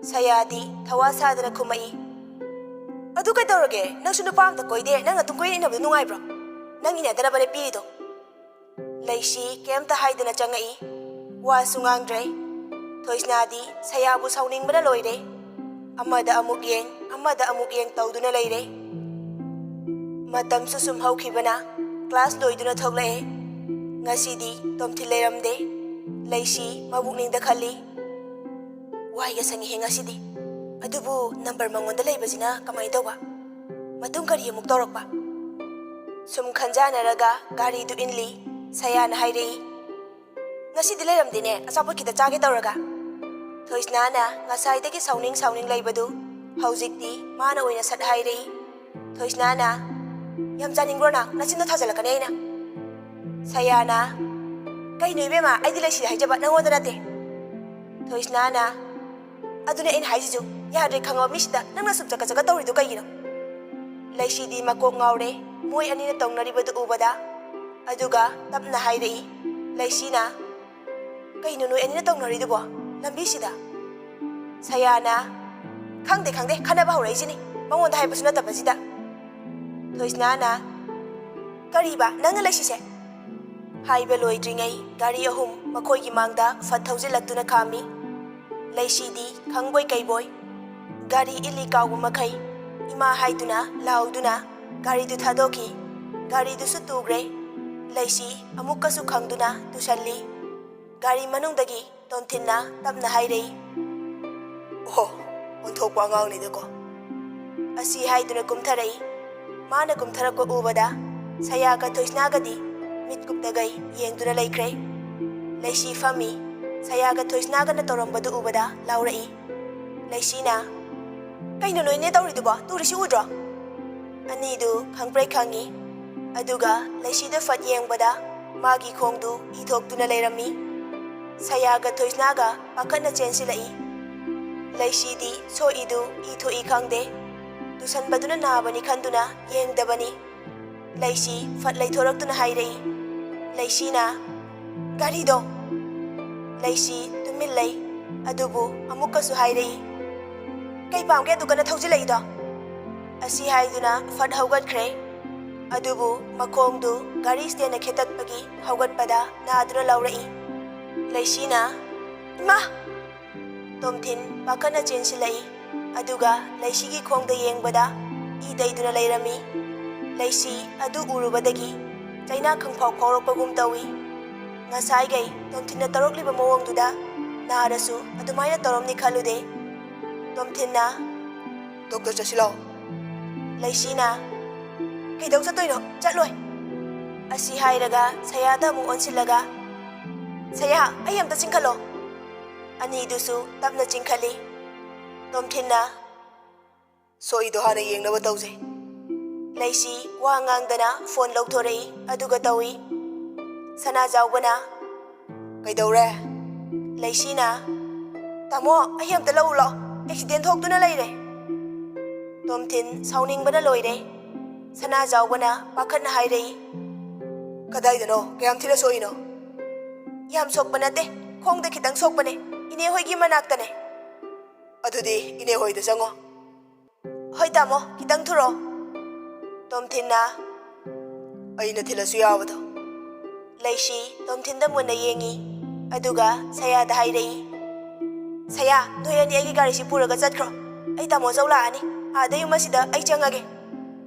ꯁꯌꯥꯗꯤ ꯊꯋꯥ ꯁꯥꯗꯅ ꯈꯨꯝꯃꯛꯏ, "ꯑꯗꯨ ꯀꯩꯗꯧꯔꯒꯦ? ꯅꯪꯁꯨ ꯅꯨꯄꯥ ꯑꯝꯇ ꯀꯣꯏꯗꯦ, ꯅꯪ ꯑꯗꯨꯝ ꯀꯣꯏꯅ ꯏꯟꯅꯕꯗꯣ ꯅꯨꯡꯉꯥꯏꯕ꯭ꯔꯣ? ꯅꯪ ꯏꯟꯅꯗꯅꯕꯅꯦ ꯄꯤꯔꯤꯗꯣ꯫" ꯂꯩꯁꯤ ꯀꯩꯝꯇ ꯍꯥꯏꯗꯅ ꯆꯪꯉꯛꯏ꯫ ꯋꯥꯁꯨ ꯉꯥꯡꯗ꯭ꯔꯦ꯫ ꯊꯣꯏꯁꯅꯥꯗꯤ ꯁꯌꯥꯕꯨ ꯁꯥꯎꯅꯤꯡꯕꯅ ꯂꯣꯏꯔꯦ꯫ ꯑꯃꯗ ꯑꯃꯨꯛ ꯌꯦꯡ, ꯑꯃꯗ ꯑꯃꯨꯛ ꯌꯦꯡ ꯇꯧꯗꯨꯅ ꯂꯩꯔꯦ꯫ ꯃꯇꯝꯁꯨ ꯁꯨꯝ ꯍꯧꯈꯤꯕꯅ ꯀ꯭ꯂꯥꯁ ꯂꯣꯏꯗꯨꯅ ꯊꯣꯛꯂꯛꯑꯦ꯫ ꯉꯁꯤꯗꯤ ꯇꯣꯝꯊꯤꯟ ꯂꯩꯔꯝꯗꯦ꯫ ꯂꯩꯁꯤ ꯃꯕꯨꯛꯅꯤꯡꯗ ꯈꯜꯂꯤ, "ꯋꯥꯏꯒ ꯁꯪꯉꯤꯍꯦ ꯉꯁꯤꯗꯤ꯫ ꯑꯗꯨꯕꯨ ꯅꯝꯕꯔ ꯃꯉꯣꯟꯗ ꯂꯩꯕꯁꯤꯅ ꯀꯃꯥꯏꯅ ꯇꯧꯕ? ꯃꯇꯨꯡ ꯀꯔꯤ ꯑꯃꯨꯛ ꯇꯧꯔꯛꯄ?" ꯁꯨꯝ ꯈꯟꯖꯥꯟꯅꯔꯒ ꯒꯥꯔꯤꯗꯨ ꯏꯟꯂꯤ꯫ ꯁꯌꯥꯅ ꯍꯥꯏꯔꯛꯏ, "ꯉꯁꯤꯗꯤ ꯂꯩꯔꯝꯗꯦꯅꯦ, ꯑꯆꯥꯄꯣꯠ ꯈꯤꯇ ꯆꯥꯒꯦ ꯇꯧꯔꯒ꯫" ꯊꯣꯏꯁꯅꯥꯅ ꯉꯁꯥꯏꯗꯒꯤ ꯁꯥꯎꯅꯤꯡ ꯁꯥꯎꯅꯤꯡ ꯂꯩꯕꯗꯨ ꯍꯧꯖꯤꯛꯇꯤ ꯃꯥꯅ ꯑꯣꯏꯅ ꯁꯠ ꯍꯥꯏꯔꯛꯏ꯫ ꯊꯣꯏꯁꯅꯥꯅ, "ꯌꯥꯝ ꯆꯥꯅꯤꯡꯕ꯭ꯔꯣ ꯅꯪ? ꯅꯆꯤꯟꯗꯣ ꯊꯥꯖꯤꯜꯂꯛꯀꯅꯤ ꯑꯩꯅ꯫" ꯁꯌꯥꯅ, "ꯀꯩꯅꯣ ꯏꯕꯦꯝꯃ, ꯑꯩꯗꯤ ꯂꯩꯁꯤꯗ ꯍꯥꯏꯖꯕ, ꯅꯪꯉꯣꯟꯗ ꯅꯠꯇꯦ꯫" ꯊꯣꯏꯁꯅꯥꯅ, "ꯑꯗꯨꯅꯦ ꯑꯩꯅ ꯍꯥꯏꯁꯤꯁꯨ, ꯌꯥꯗ꯭ꯔꯦ ꯈꯪꯉꯕ ꯃꯤꯁꯤꯗ ꯅꯪꯅ ꯁꯨꯝ ꯆꯀ ꯆꯀ ꯇꯧꯔꯤꯗꯣ ꯀꯩꯒꯤꯅꯣ?" ꯂꯩꯁꯤꯗꯤ ꯃꯀꯣꯛ ꯉꯥꯎꯔꯦ, ꯃꯣꯏ ꯑꯅꯤꯅ ꯇꯧꯅꯔꯤꯕꯗꯨ ꯎꯕꯗ꯫ ꯑꯗꯨꯒ ꯇꯞꯅ ꯍꯥꯏꯔꯛꯏ꯫ ꯂꯩꯁꯤꯅ, "ꯀꯩꯅꯣ ꯅꯣꯏ ꯑꯅꯤꯅ ꯇꯧꯅꯔꯤꯗꯨꯕꯣ ꯂꯝꯕꯤꯁꯤꯗ?" ꯁꯌꯥꯅ, "ꯈꯪꯗꯦ, ꯈꯪꯗꯦ, ꯈꯟꯅꯕ ꯍꯧꯔꯛꯏꯁꯤꯅꯤ, ꯃꯉꯣꯟꯗ ꯍꯥꯏꯕꯁꯨ ꯅꯠꯇꯕꯁꯤꯗ꯫" ꯊꯣꯏꯁꯅꯥꯅ, "ꯀꯔꯤꯕ ꯅꯪꯅ ꯂꯩꯁꯤꯁꯦ?" ꯍꯥꯏꯕ ꯂꯣꯏꯗ꯭ꯔꯤꯉꯩ ꯒꯥꯔꯤ ꯑꯍꯨꯝ ꯃꯈꯣꯏꯒꯤ ꯃꯥꯡꯗ ꯐꯠ ꯊꯧꯖꯤꯜꯂꯛꯇꯨꯅ ꯈꯥꯝꯃꯤ꯫ ꯂꯩꯁꯤꯗꯤ ꯈꯪꯕꯣꯏ ꯀꯩꯕꯣꯏ ꯒꯥꯔꯤ ꯏꯜꯂꯤ ꯀꯥꯎꯕ ꯃꯈꯩ ꯏꯃꯥ ꯍꯥꯏꯗꯨꯅ ꯂꯥꯎꯗꯨꯅ ꯒꯥꯔꯤꯗꯨ ꯊꯥꯗꯣꯛꯈꯤ꯫ ꯒꯥꯔꯤꯗꯨꯁꯨ ꯇꯨꯈ꯭ꯔꯦ꯫ ꯂꯩꯁꯤ ꯑꯃꯨꯛꯀꯁꯨ ꯈꯪꯗꯨꯅ ꯇꯨꯁꯜꯂꯤ꯫ ꯒꯥꯔꯤ ꯃꯅꯨꯡꯗꯒꯤ ꯇꯣꯝꯊꯤꯟꯅ ꯇꯞꯅ ꯍꯥꯏꯔꯛꯏ, "ꯑꯣꯍꯣ, ꯑꯣꯟꯊꯣꯛꯄ ꯑꯉꯥꯡꯅꯤꯗꯀꯣ꯫" ꯑꯁꯤ ꯍꯥꯏꯗꯨꯅ ꯀꯨꯝꯊꯔꯛꯏ꯫ ꯃꯥꯅ ꯀꯨꯝꯊꯔꯛꯄ ꯎꯕꯗ ꯁꯌꯥꯒ ꯊꯣꯏꯁꯅꯥꯒꯗꯤ ꯃꯤꯠ ꯀꯨꯞꯇꯒꯩ ꯌꯦꯡꯗꯨꯅ ꯂꯩꯈ꯭ꯔꯦ꯫ ꯂꯩꯁꯤ ꯐꯝꯃꯤ꯫ ꯁꯌꯥꯒ ꯊꯣꯏꯁꯅꯥꯒꯅ ꯇꯧꯔꯝꯕꯗꯨ ꯎꯕꯗ ꯂꯥꯎꯔꯛꯏ꯫ ꯂꯩꯁꯤꯅ, "ꯀꯩꯅꯣ ꯅꯣꯏꯅꯦ ꯇꯧꯔꯤꯗꯨꯕꯣ? ꯇꯨꯔꯤꯁꯤ ꯎꯗ꯭ꯔꯣ?" ꯑꯅꯤꯗꯨ ꯈꯪꯄ꯭ꯔꯩ ꯈꯪꯉꯤ꯫ ꯑꯗꯨꯒ ꯂꯩꯁꯤꯗ ꯐꯠ ꯌꯦꯡꯕꯗ ꯃꯥꯒꯤ ꯈꯣꯡꯗꯨ ꯏ ꯊꯣꯛꯇꯨꯅ ꯂꯩꯔꯝꯃꯤ꯫ ꯁꯌꯥꯒ ꯊꯣꯏꯁꯅꯥꯒ ꯄꯥꯈꯠꯅ ꯆꯦꯟꯁꯤꯜꯂꯛꯏ꯫ ꯂꯩꯁꯤꯗꯤ ꯁꯣꯛꯏꯗꯨ ꯏ ꯊꯣꯛꯏ ꯈꯪꯗꯦ꯫ ꯇꯨꯁꯟꯕꯗꯨꯅ ꯅꯥꯕꯅꯤ ꯈꯟꯗꯨꯅ ꯌꯦꯡꯗꯕꯅꯤ꯫ ꯂꯩꯁꯤ ꯐꯠ ꯂꯩꯊꯣꯔꯛꯇꯨꯅ ꯍꯥꯏꯔꯛꯏ꯫ ꯂꯩꯁꯤꯅ, ꯒꯥꯔꯤꯗꯣ꯫ ꯂꯩꯁꯤ ꯇꯨꯃꯤꯟ ꯂꯩ꯫ ꯑꯗꯨꯕꯨ ꯑꯃꯨꯛꯀꯁꯨ ꯍꯥꯏꯔꯛꯏ, "ꯀꯩ ꯄꯥꯝꯒꯦ ꯑꯗꯨ ꯀꯟꯅ ꯊꯧꯖꯤꯜꯂꯛꯏꯗꯣ?" ꯑꯁꯤ ꯍꯥꯏꯗꯨꯅ ꯐꯠ ꯍꯧꯒꯠꯈ꯭ꯔꯦ꯫ ꯑꯗꯨꯕꯨ ꯃꯈꯣꯡꯗꯨ ꯒꯥꯔꯤ ꯁ꯭ꯇꯦꯟꯅ ꯈꯦꯠꯇꯠꯄꯒꯤ ꯍꯧꯒꯠꯄꯗ ꯅꯥꯗꯨꯅ ꯂꯥꯎꯔꯛꯏ꯫ ꯂꯩꯁꯤꯅ, "ꯏꯃꯥ!" ꯇꯣꯝꯊꯤꯟ ꯄꯥꯈꯠꯅ ꯆꯦꯟꯁꯤꯜꯂꯛꯏ꯫ ꯑꯗꯨꯒ ꯂꯩꯁꯤꯒꯤ ꯈꯣꯡꯗ ꯌꯦꯡꯕꯗ ꯏ ꯇꯩꯗꯨꯅ ꯂꯩꯔꯝꯃꯤ꯫ ꯂꯩꯁꯤ ꯑꯗꯨ ꯎꯔꯨꯕꯗꯒꯤ ꯆꯩꯅꯥ ꯈꯪꯐꯥꯎ ꯐꯥꯎꯔꯛꯄꯒꯨꯝ ꯇꯧꯏ꯫ ꯉꯁꯥꯏꯒꯩ ꯇꯣꯝꯊꯤꯟꯅ ꯇꯧꯔꯛꯂꯤꯕ ꯃꯑꯣꯡꯗꯨꯗ ꯅꯥꯔꯁꯨ ꯑꯗꯨꯃꯥꯏꯅ ꯇꯧꯔꯝꯅꯤ ꯈꯜꯂꯨꯗꯦ꯫ ꯇꯣꯝꯊꯤꯟꯅ, "ꯗꯣꯛꯇꯔ ꯆꯠꯁꯤ ꯂꯥꯛꯑꯣ꯫" ꯂꯩꯁꯤꯅ, "ꯀꯩꯗꯧ ꯆꯠꯇꯣꯏꯅꯣ? ꯆꯠꯂꯣꯏ꯫" ꯑꯁꯤ ꯍꯥꯏꯔꯒ ꯁꯌꯥꯗ ꯑꯃꯨꯛ ꯑꯣꯟꯁꯤꯜꯂꯒ, "ꯁꯌꯥ, ꯑꯩ ꯑꯝꯇ ꯆꯤꯡꯈꯠꯂꯣ꯫" ꯑꯅꯤꯗꯨꯁꯨ ꯇꯞꯅ ꯆꯤꯡꯈꯠꯂꯤ꯫ ꯇꯣꯝꯊꯤꯟꯅ, "ꯁꯣꯛꯏꯗꯣ ꯍꯥꯟꯅ ꯌꯦꯡꯅꯕ ꯇꯧꯖꯦ꯫" ꯂꯩꯁꯤ ꯋꯥ ꯉꯥꯡꯗꯅ ꯐꯣꯟ ꯂꯧꯊꯣꯔꯛꯏ, ꯑꯗꯨꯒ ꯇꯧꯏ꯫ ꯁꯅꯥꯖꯥꯎꯕꯅ, "ꯀꯩꯗꯧꯔꯦ?" ꯂꯩꯁꯤꯅ, "ꯇꯥꯃꯣ, ꯑꯩ ꯑꯝꯇ ꯂꯧꯔꯨ ꯂꯥꯛꯑꯣ, ꯑꯦꯛꯁꯤꯗꯦꯟ ꯊꯣꯛꯇꯨꯅ ꯂꯩꯔꯦ꯫" ꯇꯣꯝꯊꯤꯟ ꯁꯥꯎꯅꯤꯡꯕꯅ ꯂꯣꯏꯔꯦ꯫ ꯁꯅꯥꯖꯥꯎꯕꯅ ꯄꯥꯈꯠꯅ ꯍꯥꯏꯔꯛꯏ, "ꯀꯗꯥꯏꯗꯅꯣ? ꯀꯌꯥꯝ ꯊꯤꯅ ꯁꯣꯛꯏꯅꯣ?" "ꯌꯥꯝ ꯁꯣꯛꯄ ꯅꯠꯇꯦ, ꯈꯣꯡꯗ ꯈꯤꯇꯪ ꯁꯣꯛꯄꯅꯦ, ꯏꯅꯦ ꯍꯣꯏꯒꯤ ꯃꯅꯥꯛꯇꯅꯦ꯫" "ꯑꯗꯨꯗꯤ ꯏꯅꯦ ꯍꯣꯏꯗ ꯆꯪꯉꯣ꯫" "ꯍꯣꯏ ꯇꯥꯃꯣ, ꯈꯤꯇꯪ ꯊꯨꯔꯣ꯫" ꯇꯣꯝꯊꯤꯟꯅ, "ꯑꯩꯅ ꯊꯤꯜꯂꯁꯨ ꯌꯥꯕꯗꯣ꯫" ꯂꯩꯁꯤ ꯇꯣꯝꯊꯤꯟꯗ ꯃꯨꯟꯅ ꯌꯦꯡꯉꯤ, ꯑꯗꯨꯒ ꯁꯌꯥꯗ ꯍꯥꯏꯔꯛꯏ, "ꯁꯌꯥ, ꯅꯣꯏ ꯑꯅꯤ ꯑꯩꯒꯤ ꯒꯥꯔꯤꯁꯤ ꯄꯨꯔꯒ ꯆꯠꯈ꯭ꯔꯣ꯫ ꯑꯩ ꯇꯥꯃꯣ ꯆꯧ ꯂꯥꯛꯑꯅꯤ, ꯑꯥꯗ ꯌꯨꯝ ꯑꯁꯤꯗ ꯑꯩ ꯆꯪꯉꯒꯦ꯫"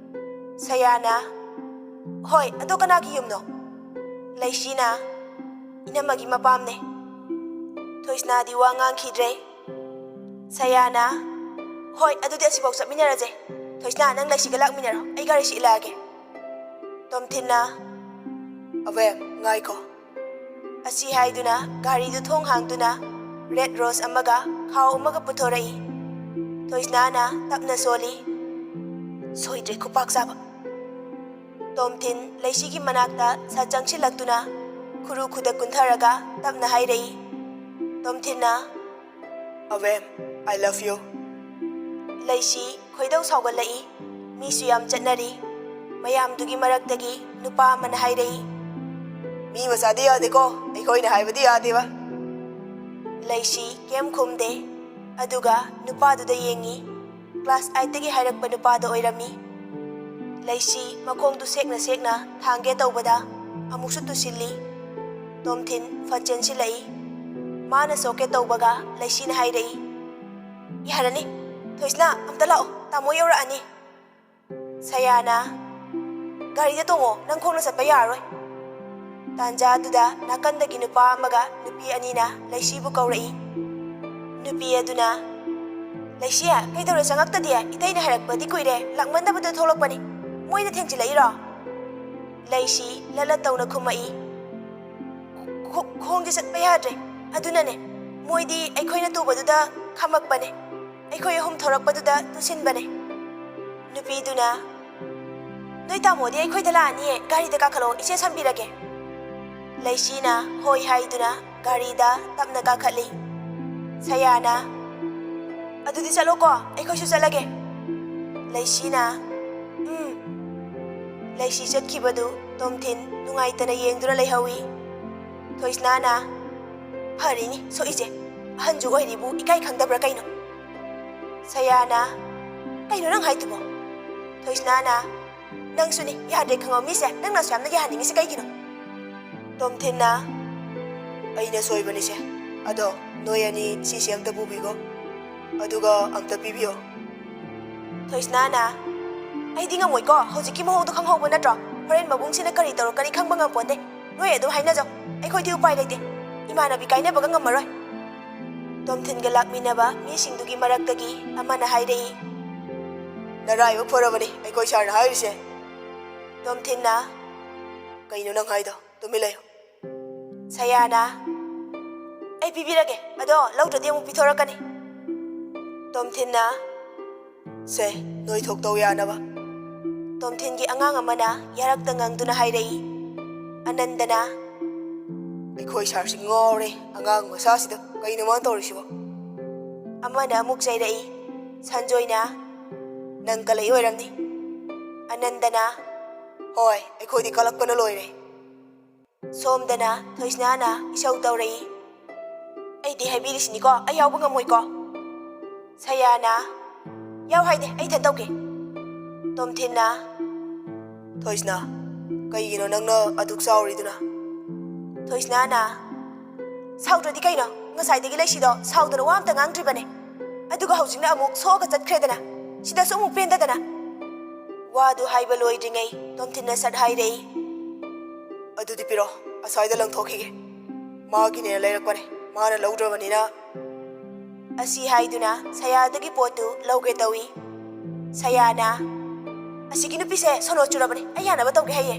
ꯁꯌꯥꯅ, "ꯍꯣꯏ, ꯑꯗꯣ ꯀꯅꯥꯒꯤ ꯌꯨꯝꯅꯣ?" ꯂꯩꯁꯤꯅ, "ꯏꯅꯝꯃꯒꯤ ꯃꯄꯥꯝꯅꯦ꯫" ꯊꯣꯏꯁꯅꯥꯗꯤ ꯋꯥ ꯉꯥꯡꯈꯤꯗ꯭ꯔꯦ꯫ ꯁꯌꯥꯅ, "ꯍꯣꯏ, ꯑꯗꯨꯗꯤ ꯑꯁꯤꯐꯥꯎ ꯆꯠꯃꯤꯟꯅꯔꯁꯦ꯫ ꯊꯣꯏꯁꯅꯥ, ꯅꯪ ꯂꯩꯁꯤꯒ ꯂꯥꯛꯃꯤꯟꯅꯔꯣ, ꯑꯩ ꯒꯥꯔꯤꯁꯤ ꯏꯜꯂꯛꯑꯒꯦ꯫" ꯇꯣꯝꯊꯤꯟꯅ, "ꯑꯕꯦꯝ, ꯉꯥꯏꯈꯣ꯫" ꯑꯁꯤ ꯍꯥꯏꯗꯨꯅ ꯒꯥꯔꯤꯗꯨ ꯊꯣꯡ ꯍꯥꯡꯗꯨꯅ ꯔꯦꯗ ꯔꯣꯁ ꯑꯃꯒ ꯈꯥꯎ ꯑꯃꯒ ꯄꯨꯊꯣꯔꯛꯏ꯫ ꯊꯣꯏꯁꯅꯥꯅ ꯇꯞꯅ ꯁꯣꯜꯂꯤ, "ꯁꯣꯏꯗ꯭ꯔꯦ, ꯈꯨꯄꯥꯛ ꯆꯥꯕ꯫" ꯇꯣꯝꯊꯤꯟ ꯂꯩꯁꯤꯒꯤ ꯃꯅꯥꯛꯇ ꯁꯠ ꯆꯪꯁꯤꯜꯂꯛꯇꯨꯅ ꯈꯨꯔꯨ ꯈꯨꯗ ꯀꯨꯟꯊꯔꯒ ꯇꯞꯅ ꯍꯥꯏꯔꯛꯏ꯫ ꯇꯣꯝꯊꯤꯟꯅ, "ꯑꯕꯦꯝ, I love you꯫" ꯂꯩꯁꯤ ꯈꯣꯏꯗꯧ ꯁꯥꯎꯒꯠꯂꯛꯏ꯫ ꯃꯤꯁꯨ ꯌꯥꯝ ꯆꯠꯅꯔꯤ꯫ ꯃꯌꯥꯝꯗꯨꯒꯤ ꯃꯔꯛꯇꯒꯤ ꯅꯨꯄꯥ ꯑꯃꯅ ꯍꯥꯏꯔꯛꯏ, ꯃꯤ ꯃꯆꯥꯗꯤ ꯌꯥꯗꯦꯀꯣ, ꯑꯩꯈꯣꯏꯅ ꯍꯥꯏꯕꯗꯤ ꯌꯥꯗꯦꯕ꯫ ꯂꯩꯁꯤ ꯀꯩꯝ ꯈꯨꯝꯗꯦ꯫ ꯑꯗꯨꯒ ꯅꯨꯄꯥꯗꯨꯗ ꯌꯦꯡꯉꯤ꯫ ꯀ꯭ꯂꯥꯁ ꯑꯥꯏꯠꯇꯒꯤ ꯍꯥꯏꯔꯛꯄ ꯅꯨꯄꯥꯗꯣ ꯑꯣꯏꯔꯝꯃꯤ꯫ ꯂꯩꯁꯤ ꯃꯈꯣꯡꯗꯨ ꯁꯦꯛꯅ ꯁꯦꯛꯅ ꯊꯥꯡꯒꯦ ꯇꯧꯕꯗ ꯑꯃꯨꯛꯁꯨ ꯇꯨꯁꯤꯜꯂꯤ꯫ ꯇꯣꯝꯊꯤꯟ ꯐꯠ ꯆꯦꯟꯁꯤꯜꯂꯛꯏ꯫ ꯃꯥꯅ ꯁꯣꯛꯀꯦ ꯇꯧꯕꯒ ꯂꯩꯁꯤꯅ ꯍꯥꯏꯔꯛꯏ, "ꯌꯥꯔꯅꯤ꯫ ꯊꯣꯏꯁꯅꯥ, ꯑꯝꯇ ꯂꯥꯛꯑꯣ, ꯇꯥꯃꯣ ꯌꯧꯔꯛꯑꯅꯤ꯫" ꯁꯌꯥꯅ, "ꯒꯥꯔꯤꯗ ꯇꯣꯡꯉꯣ, ꯅꯪ ꯈꯣꯡꯅ ꯆꯠꯄ ꯌꯥꯔꯔꯣꯏ꯫" ꯇꯥꯟꯖꯥꯗꯨꯗ ꯅꯥꯀꯟꯗꯒꯤ ꯅꯨꯄꯥ ꯑꯃꯒ ꯅꯨꯄꯤ ꯑꯅꯤꯅ ꯂꯩꯁꯤꯕꯨ ꯀꯧꯔꯛꯏ꯫ ꯅꯨꯄꯤ ꯑꯗꯨꯅ, "ꯂꯩꯁꯤ, ꯀꯩꯗꯧꯔꯦ ꯆꯪꯉꯛꯇꯗꯤ? ꯏꯇꯩꯅ ꯍꯥꯏꯔꯛꯄꯗꯤ ꯀꯨꯏꯔꯦ, ꯂꯥꯛꯃꯟꯗꯕꯗꯨ ꯊꯣꯛꯂꯛꯄꯅꯤ꯫ ꯃꯣꯏꯅ ꯊꯦꯡꯖꯤꯜꯂꯛꯏꯔꯣ?" ꯂꯩꯁꯤ ꯂꯠꯂꯠ ꯇꯧꯅ ꯈꯨꯝꯃꯛꯏ, "ꯈꯣ-, ꯈꯣꯡꯁꯦ ꯆꯠꯄ ꯌꯥꯗ꯭ꯔꯦ꯫ ꯑꯗꯨꯅꯅꯦ, ꯃꯣꯏꯗꯤ ꯑꯩꯈꯣꯏꯅ ꯇꯨꯕꯗꯨꯗ ꯈꯝꯃꯛꯄꯅꯦ꯫ ꯑꯩꯈꯣꯏ ꯑꯍꯨꯝ ꯊꯣꯔꯛꯄꯗꯨꯗ ꯇꯨꯁꯤꯟꯕꯅꯦ꯫" ꯅꯨꯄꯤꯗꯨꯅ, "ꯅꯣꯏ ꯇꯥꯃꯣꯗꯤ ꯑꯩꯈꯣꯏꯗ ꯂꯥꯛꯑꯅꯤꯌꯦ, ꯒꯥꯔꯤꯗ ꯀꯥꯈꯠꯂꯛꯑꯣ, ꯏꯆꯦ ꯁꯝꯕꯤꯔꯒꯦ꯫" ꯂꯩꯁꯤꯅ ꯍꯣꯏ ꯍꯥꯏꯗꯨꯅ ꯒꯥꯔꯤꯗ ꯇꯞꯅ ꯀꯥꯈꯠꯂꯤ꯫ ꯁꯌꯥꯅ, "ꯑꯗꯨꯗꯤ ꯆꯠꯂꯣꯀꯣ, ꯑꯩꯈꯣꯏꯁꯨ ꯆꯠꯂꯒꯦ꯫" ꯂꯩꯁꯤꯅ, "ꯎꯝ꯫" ꯂꯩꯁꯤ ꯆꯠꯈꯤꯕꯗꯨ ꯇꯣꯝꯊꯤꯟ ꯅꯨꯡꯉꯥꯏꯇꯅ ꯌꯦꯡꯗꯨꯅ ꯂꯩꯍꯧꯏ꯫ ꯊꯣꯏꯁꯅꯥꯅ, "ꯐꯔꯤꯅꯤ ꯁꯣꯛꯏꯁꯦ, ꯑꯍꯟꯁꯨ ꯑꯣꯏꯔꯤꯕꯨ ꯏꯀꯥꯏ ꯈꯪꯗꯕ꯭ꯔꯥ ꯀꯩꯅꯣ?" ꯁꯌꯥꯅ, "ꯀꯩꯅꯣ ꯅꯪ ꯍꯥꯏꯗꯨꯕꯣ?" ꯊꯣꯏꯁꯅꯥꯅ, "ꯅꯪꯁꯨꯅꯤ ꯌꯥꯗ꯭ꯔꯦ ꯈꯪꯉꯕ ꯃꯤꯁꯦ, ꯅꯪꯅ ꯑꯁꯨꯛ ꯌꯥꯝꯅ ꯌꯥꯍꯟꯅꯤꯡꯉꯤꯁꯦ ꯀꯩꯒꯤꯅꯣ?" ꯇꯣꯝꯊꯤꯟꯅ, "ꯑꯩꯅ ꯁꯣꯏꯕꯅꯤꯁꯦ꯫ ꯑꯗꯣ ꯅꯣꯏ ꯑꯅꯤ ꯁꯤꯁꯦ ꯑꯝꯇ ꯄꯨꯕꯤꯈꯣ, ꯑꯗꯨꯒ ꯑꯝꯇ ꯄꯤꯕꯤꯌꯣ꯫" ꯊꯣꯏꯁꯅꯥꯅ, "ꯑꯩꯗꯤ ꯉꯝꯃꯣꯏꯀꯣ, ꯍꯧꯖꯤꯛꯀꯤ ꯃꯑꯣꯡꯗꯣ ꯈꯪꯍꯧꯕ ꯅꯠꯇ꯭ꯔꯣ? ꯍꯣꯔꯦꯟ ꯃꯕꯨꯡꯁꯤꯅ ꯀꯔꯤ ꯇꯧꯔꯛꯀꯅꯤ ꯈꯪꯕ ꯉꯝꯄꯣꯟꯇꯦ꯫ ꯅꯣꯏ ꯑꯗꯨꯝ ꯍꯥꯏꯅꯖꯧ, ꯑꯩꯈꯣꯏꯗꯤ ꯎꯄꯥꯏ ꯂꯩꯇꯦ꯫ ꯏꯃꯥꯟꯅꯕꯤ ꯀꯥꯏꯅꯕꯒ ꯉꯝꯃꯔꯣꯏ꯫" ꯇꯣꯝꯊꯤꯟꯒ ꯂꯥꯛꯃꯤꯟꯅꯕ ꯃꯤꯁꯤꯡꯗꯨꯒꯤ ꯃꯔꯛꯇꯒꯤ ꯑꯃꯅ ꯍꯥꯏꯔꯛꯏ, "ꯅꯔꯥꯏꯕꯛ ꯐꯔꯕꯅꯤ ꯑꯩꯈꯣꯏ ꯁꯥꯔꯅ ꯍꯥꯏꯔꯤꯁꯦ꯫" ꯇꯣꯝꯊꯤꯟꯅ, "ꯀꯩꯅꯣ ꯅꯪ ꯍꯥꯏꯗꯣ? ꯇꯨꯃꯤꯟ ꯂꯩꯌꯨ꯫" ꯁꯌꯥꯅ, "ꯑꯩ ꯄꯤꯕꯤꯔꯒꯦ, ꯑꯗꯣ ꯂꯧꯗ꯭ꯔꯗꯤ ꯑꯃꯨꯛ ꯄꯤꯊꯣꯔꯛꯀꯅꯤ꯫" ꯇꯣꯝꯊꯤꯟꯅ, "ꯁꯦ, ꯅꯣꯏ ꯊꯣꯛꯇꯧ ꯌꯥꯅꯕ꯫" ꯇꯣꯝꯊꯤꯟꯒꯤ ꯑꯉꯥꯡ ꯑꯃꯅ ꯌꯥꯔꯛꯇ ꯉꯪꯗꯨꯅ ꯍꯥꯏꯔꯛꯏ꯫ ꯑꯅꯟꯗꯅ, "ꯑꯩꯈꯣꯏ ꯁꯥꯔꯁꯤ ꯉꯥꯎꯔꯦ, ꯑꯉꯥꯡ ꯃꯆꯥꯁꯤꯗ ꯀꯩꯅꯣ ꯃꯥꯅ ꯇꯧꯔꯤꯁꯤꯕꯣ?" ꯑꯃꯅ ꯑꯃꯨꯛ ꯆꯩꯔꯛꯏ꯫ ꯁꯟꯖꯣꯏꯅ, "ꯅꯪ ꯀꯂꯛꯏ ꯑꯣꯏꯔꯝꯅꯤ꯫" ꯑꯅꯟꯗꯅ, "ꯍꯣꯏ, ꯑꯩꯈꯣꯏꯗꯤ ꯀꯂꯛꯄꯅ ꯂꯣꯏꯔꯦ꯫" ꯁꯣꯝꯗꯅ ꯊꯣꯏꯁꯅꯥꯅ ꯏꯁꯧ ꯇꯧꯔꯛꯏ꯫ "ꯑꯩꯗꯤ ꯍꯥꯏꯕꯤꯔꯤꯁꯤꯅꯤꯀꯣ, ꯑꯩ ꯌꯥꯎꯕ ꯉꯝꯃꯣꯏꯀꯣ"꯫ ꯁꯌꯥꯅ, "ꯌꯥꯎ ꯍꯥꯏꯗꯦ, ꯑꯩ ꯏꯊꯟ ꯇꯧꯒꯦ"꯫ ꯇꯣꯝꯊꯤꯟꯅ, "ꯊꯣꯏꯁꯅꯥ, ꯀꯩꯒꯤꯅꯣ ꯅꯪꯅ ꯑꯗꯨꯛ ꯁꯥꯎꯔꯤꯗꯨꯅ?" ꯊꯣꯏꯁꯅꯥꯅ, "ꯁꯥꯎꯗ꯭ꯔꯗꯤ ꯀꯩꯅꯣ? ꯉꯁꯥꯏꯗꯒꯤ ꯂꯩꯁꯤꯗꯣ ꯁꯥꯎꯗꯅ ꯋꯥ ꯑꯝꯇ ꯉꯥꯡꯗ꯭ꯔꯤꯕꯅꯦ꯫ ꯑꯗꯨꯒ ꯍꯧꯖꯤꯛꯅ ꯑꯃꯨꯛ ꯁꯣꯛꯑꯒ ꯆꯠꯈ꯭ꯔꯦꯗꯅ꯫ ꯁꯤꯗꯁꯨ ꯑꯃꯨꯛ ꯄꯦꯟꯗꯗꯅ"꯫ ꯋꯥꯗꯨ ꯍꯥꯏꯕ ꯂꯣꯏꯗ꯭ꯔꯤꯉꯩ ꯇꯣꯝꯊꯤꯟꯅ ꯁꯠ ꯍꯥꯏꯔꯛꯏ, "ꯑꯗꯨꯗꯤ ꯄꯤꯔꯣ, ꯑꯁ꯭ꯋꯥꯏꯗ ꯂꯪꯊꯣꯛꯈꯤꯒꯦ꯫ ꯃꯥꯒꯤꯅꯦꯅ ꯂꯩꯔꯛꯄꯅꯦ, ꯃꯥꯅ ꯂꯧꯗ꯭ꯔꯕꯅꯤꯅ"꯫ ꯑꯁꯤ ꯍꯥꯏꯗꯨꯅ ꯁꯌꯥꯗꯒꯤ ꯄꯣꯠꯇꯨ ꯂꯧꯒꯦ ꯇꯧꯏ꯫ ꯁꯌꯥꯅ, "ꯑꯁꯤꯒꯤ ꯅꯨꯄꯤꯁꯦ ꯁꯣꯅꯣ ꯆꯨꯔꯕꯅꯦ, ꯑꯩ ꯌꯥꯅꯕ ꯇꯧꯒꯦ ꯍꯥꯏꯌꯦ"꯫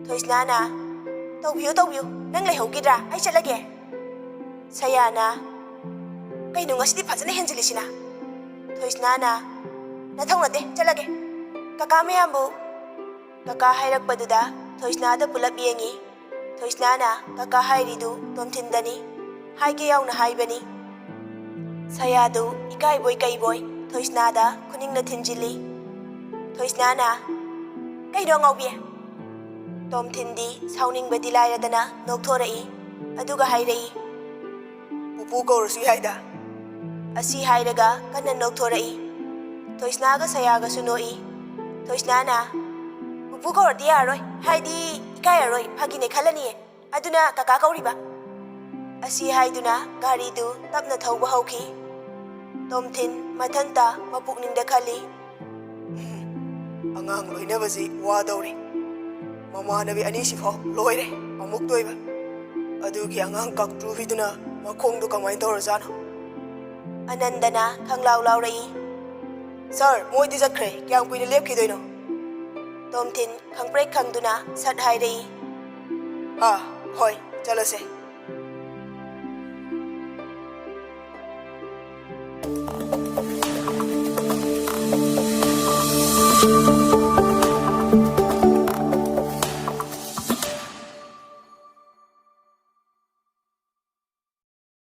ꯊꯣꯏꯁꯅꯥꯅ, "ꯇꯧꯕꯤꯌꯨ, ꯇꯧꯕꯤꯌꯨ, ꯅꯪ ꯂꯩꯍꯧꯈꯤꯗ꯭ꯔꯥ? ꯑꯩ ꯆꯠꯂꯒꯦ"꯫ ꯁꯌꯥꯅ, "ꯀꯩꯅꯣ ꯉꯁꯤꯗꯤ ꯐꯖꯅ ꯍꯦꯟꯖꯤꯜꯂꯤꯁꯤꯅ?" ꯊꯣꯏꯁꯅꯥꯅ, "ꯅꯊꯧ ꯅꯠꯇꯦ, ꯆꯠꯂꯒꯦ꯫ ꯀꯀꯥ ꯃꯌꯥꯝꯕꯨ"꯫ ꯀꯀꯥ ꯍꯥꯏꯔꯛꯄꯗꯨꯗ ꯊꯣꯏꯁꯅꯥꯗ ꯄꯨꯂꯞ ꯌꯦꯡꯉꯤ꯫ ꯊꯣꯏꯁꯅꯥꯅ ꯀꯀꯥ ꯍꯥꯏꯔꯤꯗꯨ ꯇꯣꯝꯊꯤꯟꯗꯅꯤ꯫ ꯍꯥꯏꯒꯦ ꯌꯥꯎꯅ ꯍꯥꯏꯕꯅꯤ꯫ ꯁꯌꯥꯗꯨ ꯏꯀꯥꯏꯕꯣꯏ ꯀꯩꯕꯣꯏ ꯊꯣꯏꯁꯅꯥꯗ ꯈꯨꯅꯤꯡꯅ ꯊꯤꯟꯖꯤꯜꯂꯤ꯫ ꯊꯣꯏꯁꯅꯥꯅ, "ꯀꯩꯅꯣ ꯑꯉꯥꯎꯕꯤ?" ꯇꯣꯝꯊꯤꯟꯗꯤ ꯁꯥꯎꯅꯤꯡꯕꯗꯤ ꯂꯥꯏꯔꯗꯅ ꯅꯣꯛꯊꯣꯔꯛꯏ꯫ ꯑꯗꯨꯒ ꯍꯥꯏꯔꯛꯏ, "ꯄꯨꯄꯨ ꯀꯧꯔꯁꯨ ꯌꯥꯏꯗ"꯫ ꯑꯁꯤ ꯍꯥꯏꯔꯒ ꯀꯟꯅ ꯅꯣꯛꯊꯣꯔꯛꯏ꯫ ꯊꯣꯏꯁꯅꯥꯒ ꯁꯌꯥꯒꯁꯨ ꯅꯣꯛꯏ꯫ ꯊꯣꯏꯁꯅꯥꯅ, "ꯄꯨꯄꯨ ꯀꯧꯔꯗꯤ ꯌꯥꯔꯔꯣꯏ, ꯍꯥꯏꯗꯤ ꯏꯀꯥꯏꯔꯔꯣꯏ, ꯐꯥꯒꯤꯅꯦ ꯈꯜꯂꯅꯤꯌꯦ, ꯑꯗꯨꯅ ꯀꯀꯥ ꯀꯧꯔꯤꯕ"꯫ ꯑꯁꯤ ꯍꯥꯏꯗꯨꯅ ꯒꯥꯔꯤꯗꯨ ꯇꯞꯅ ꯊꯧꯕ ꯍꯧꯈꯤ꯫ ꯇꯣꯝꯊꯤꯟ ꯃꯊꯟꯇ ꯃꯄꯨꯛꯅꯤꯡꯗ ꯈꯜꯂꯤ, "ꯎꯝ, ꯑꯉꯥꯡ ꯂꯣꯏꯅꯕꯁꯤ ꯋꯥꯗꯧꯔꯤ꯫ ꯃꯃꯥꯟꯅꯕꯤ ꯑꯅꯤꯁꯤꯐꯥꯎ ꯂꯣꯏꯔꯦ ꯑꯃꯨꯛ ꯇꯣꯏꯕ꯫ ꯑꯗꯨꯒꯤ ꯑꯉꯥꯡ ꯀꯥꯡꯇ꯭ꯔꯨꯕꯤꯗꯨꯅ ꯃꯈꯣꯡꯗꯣ ꯀꯃꯥꯏꯅ ꯇꯧꯔꯖꯥꯠꯅꯣ?" ꯑꯅꯟꯗꯅ ꯈꯪꯂꯥꯎ ꯂꯥꯎꯔꯛꯏ, "ꯁꯥꯔ, ꯃꯣꯏꯗꯤ ꯆꯠꯈ꯭ꯔꯦ, ꯀꯌꯥꯝ ꯀꯨꯏꯅ ꯂꯦꯞꯈꯤꯗꯣꯏꯅꯣ?" ꯇꯣꯝꯊꯤꯟ ꯈꯪꯄ꯭ꯔꯦꯛ ꯈꯪꯗꯨꯅ ꯁꯠ ꯍꯥꯏꯔꯛꯏ, "ꯑꯥ, ꯍꯣꯏ, ꯆꯠꯂꯁꯦ"꯫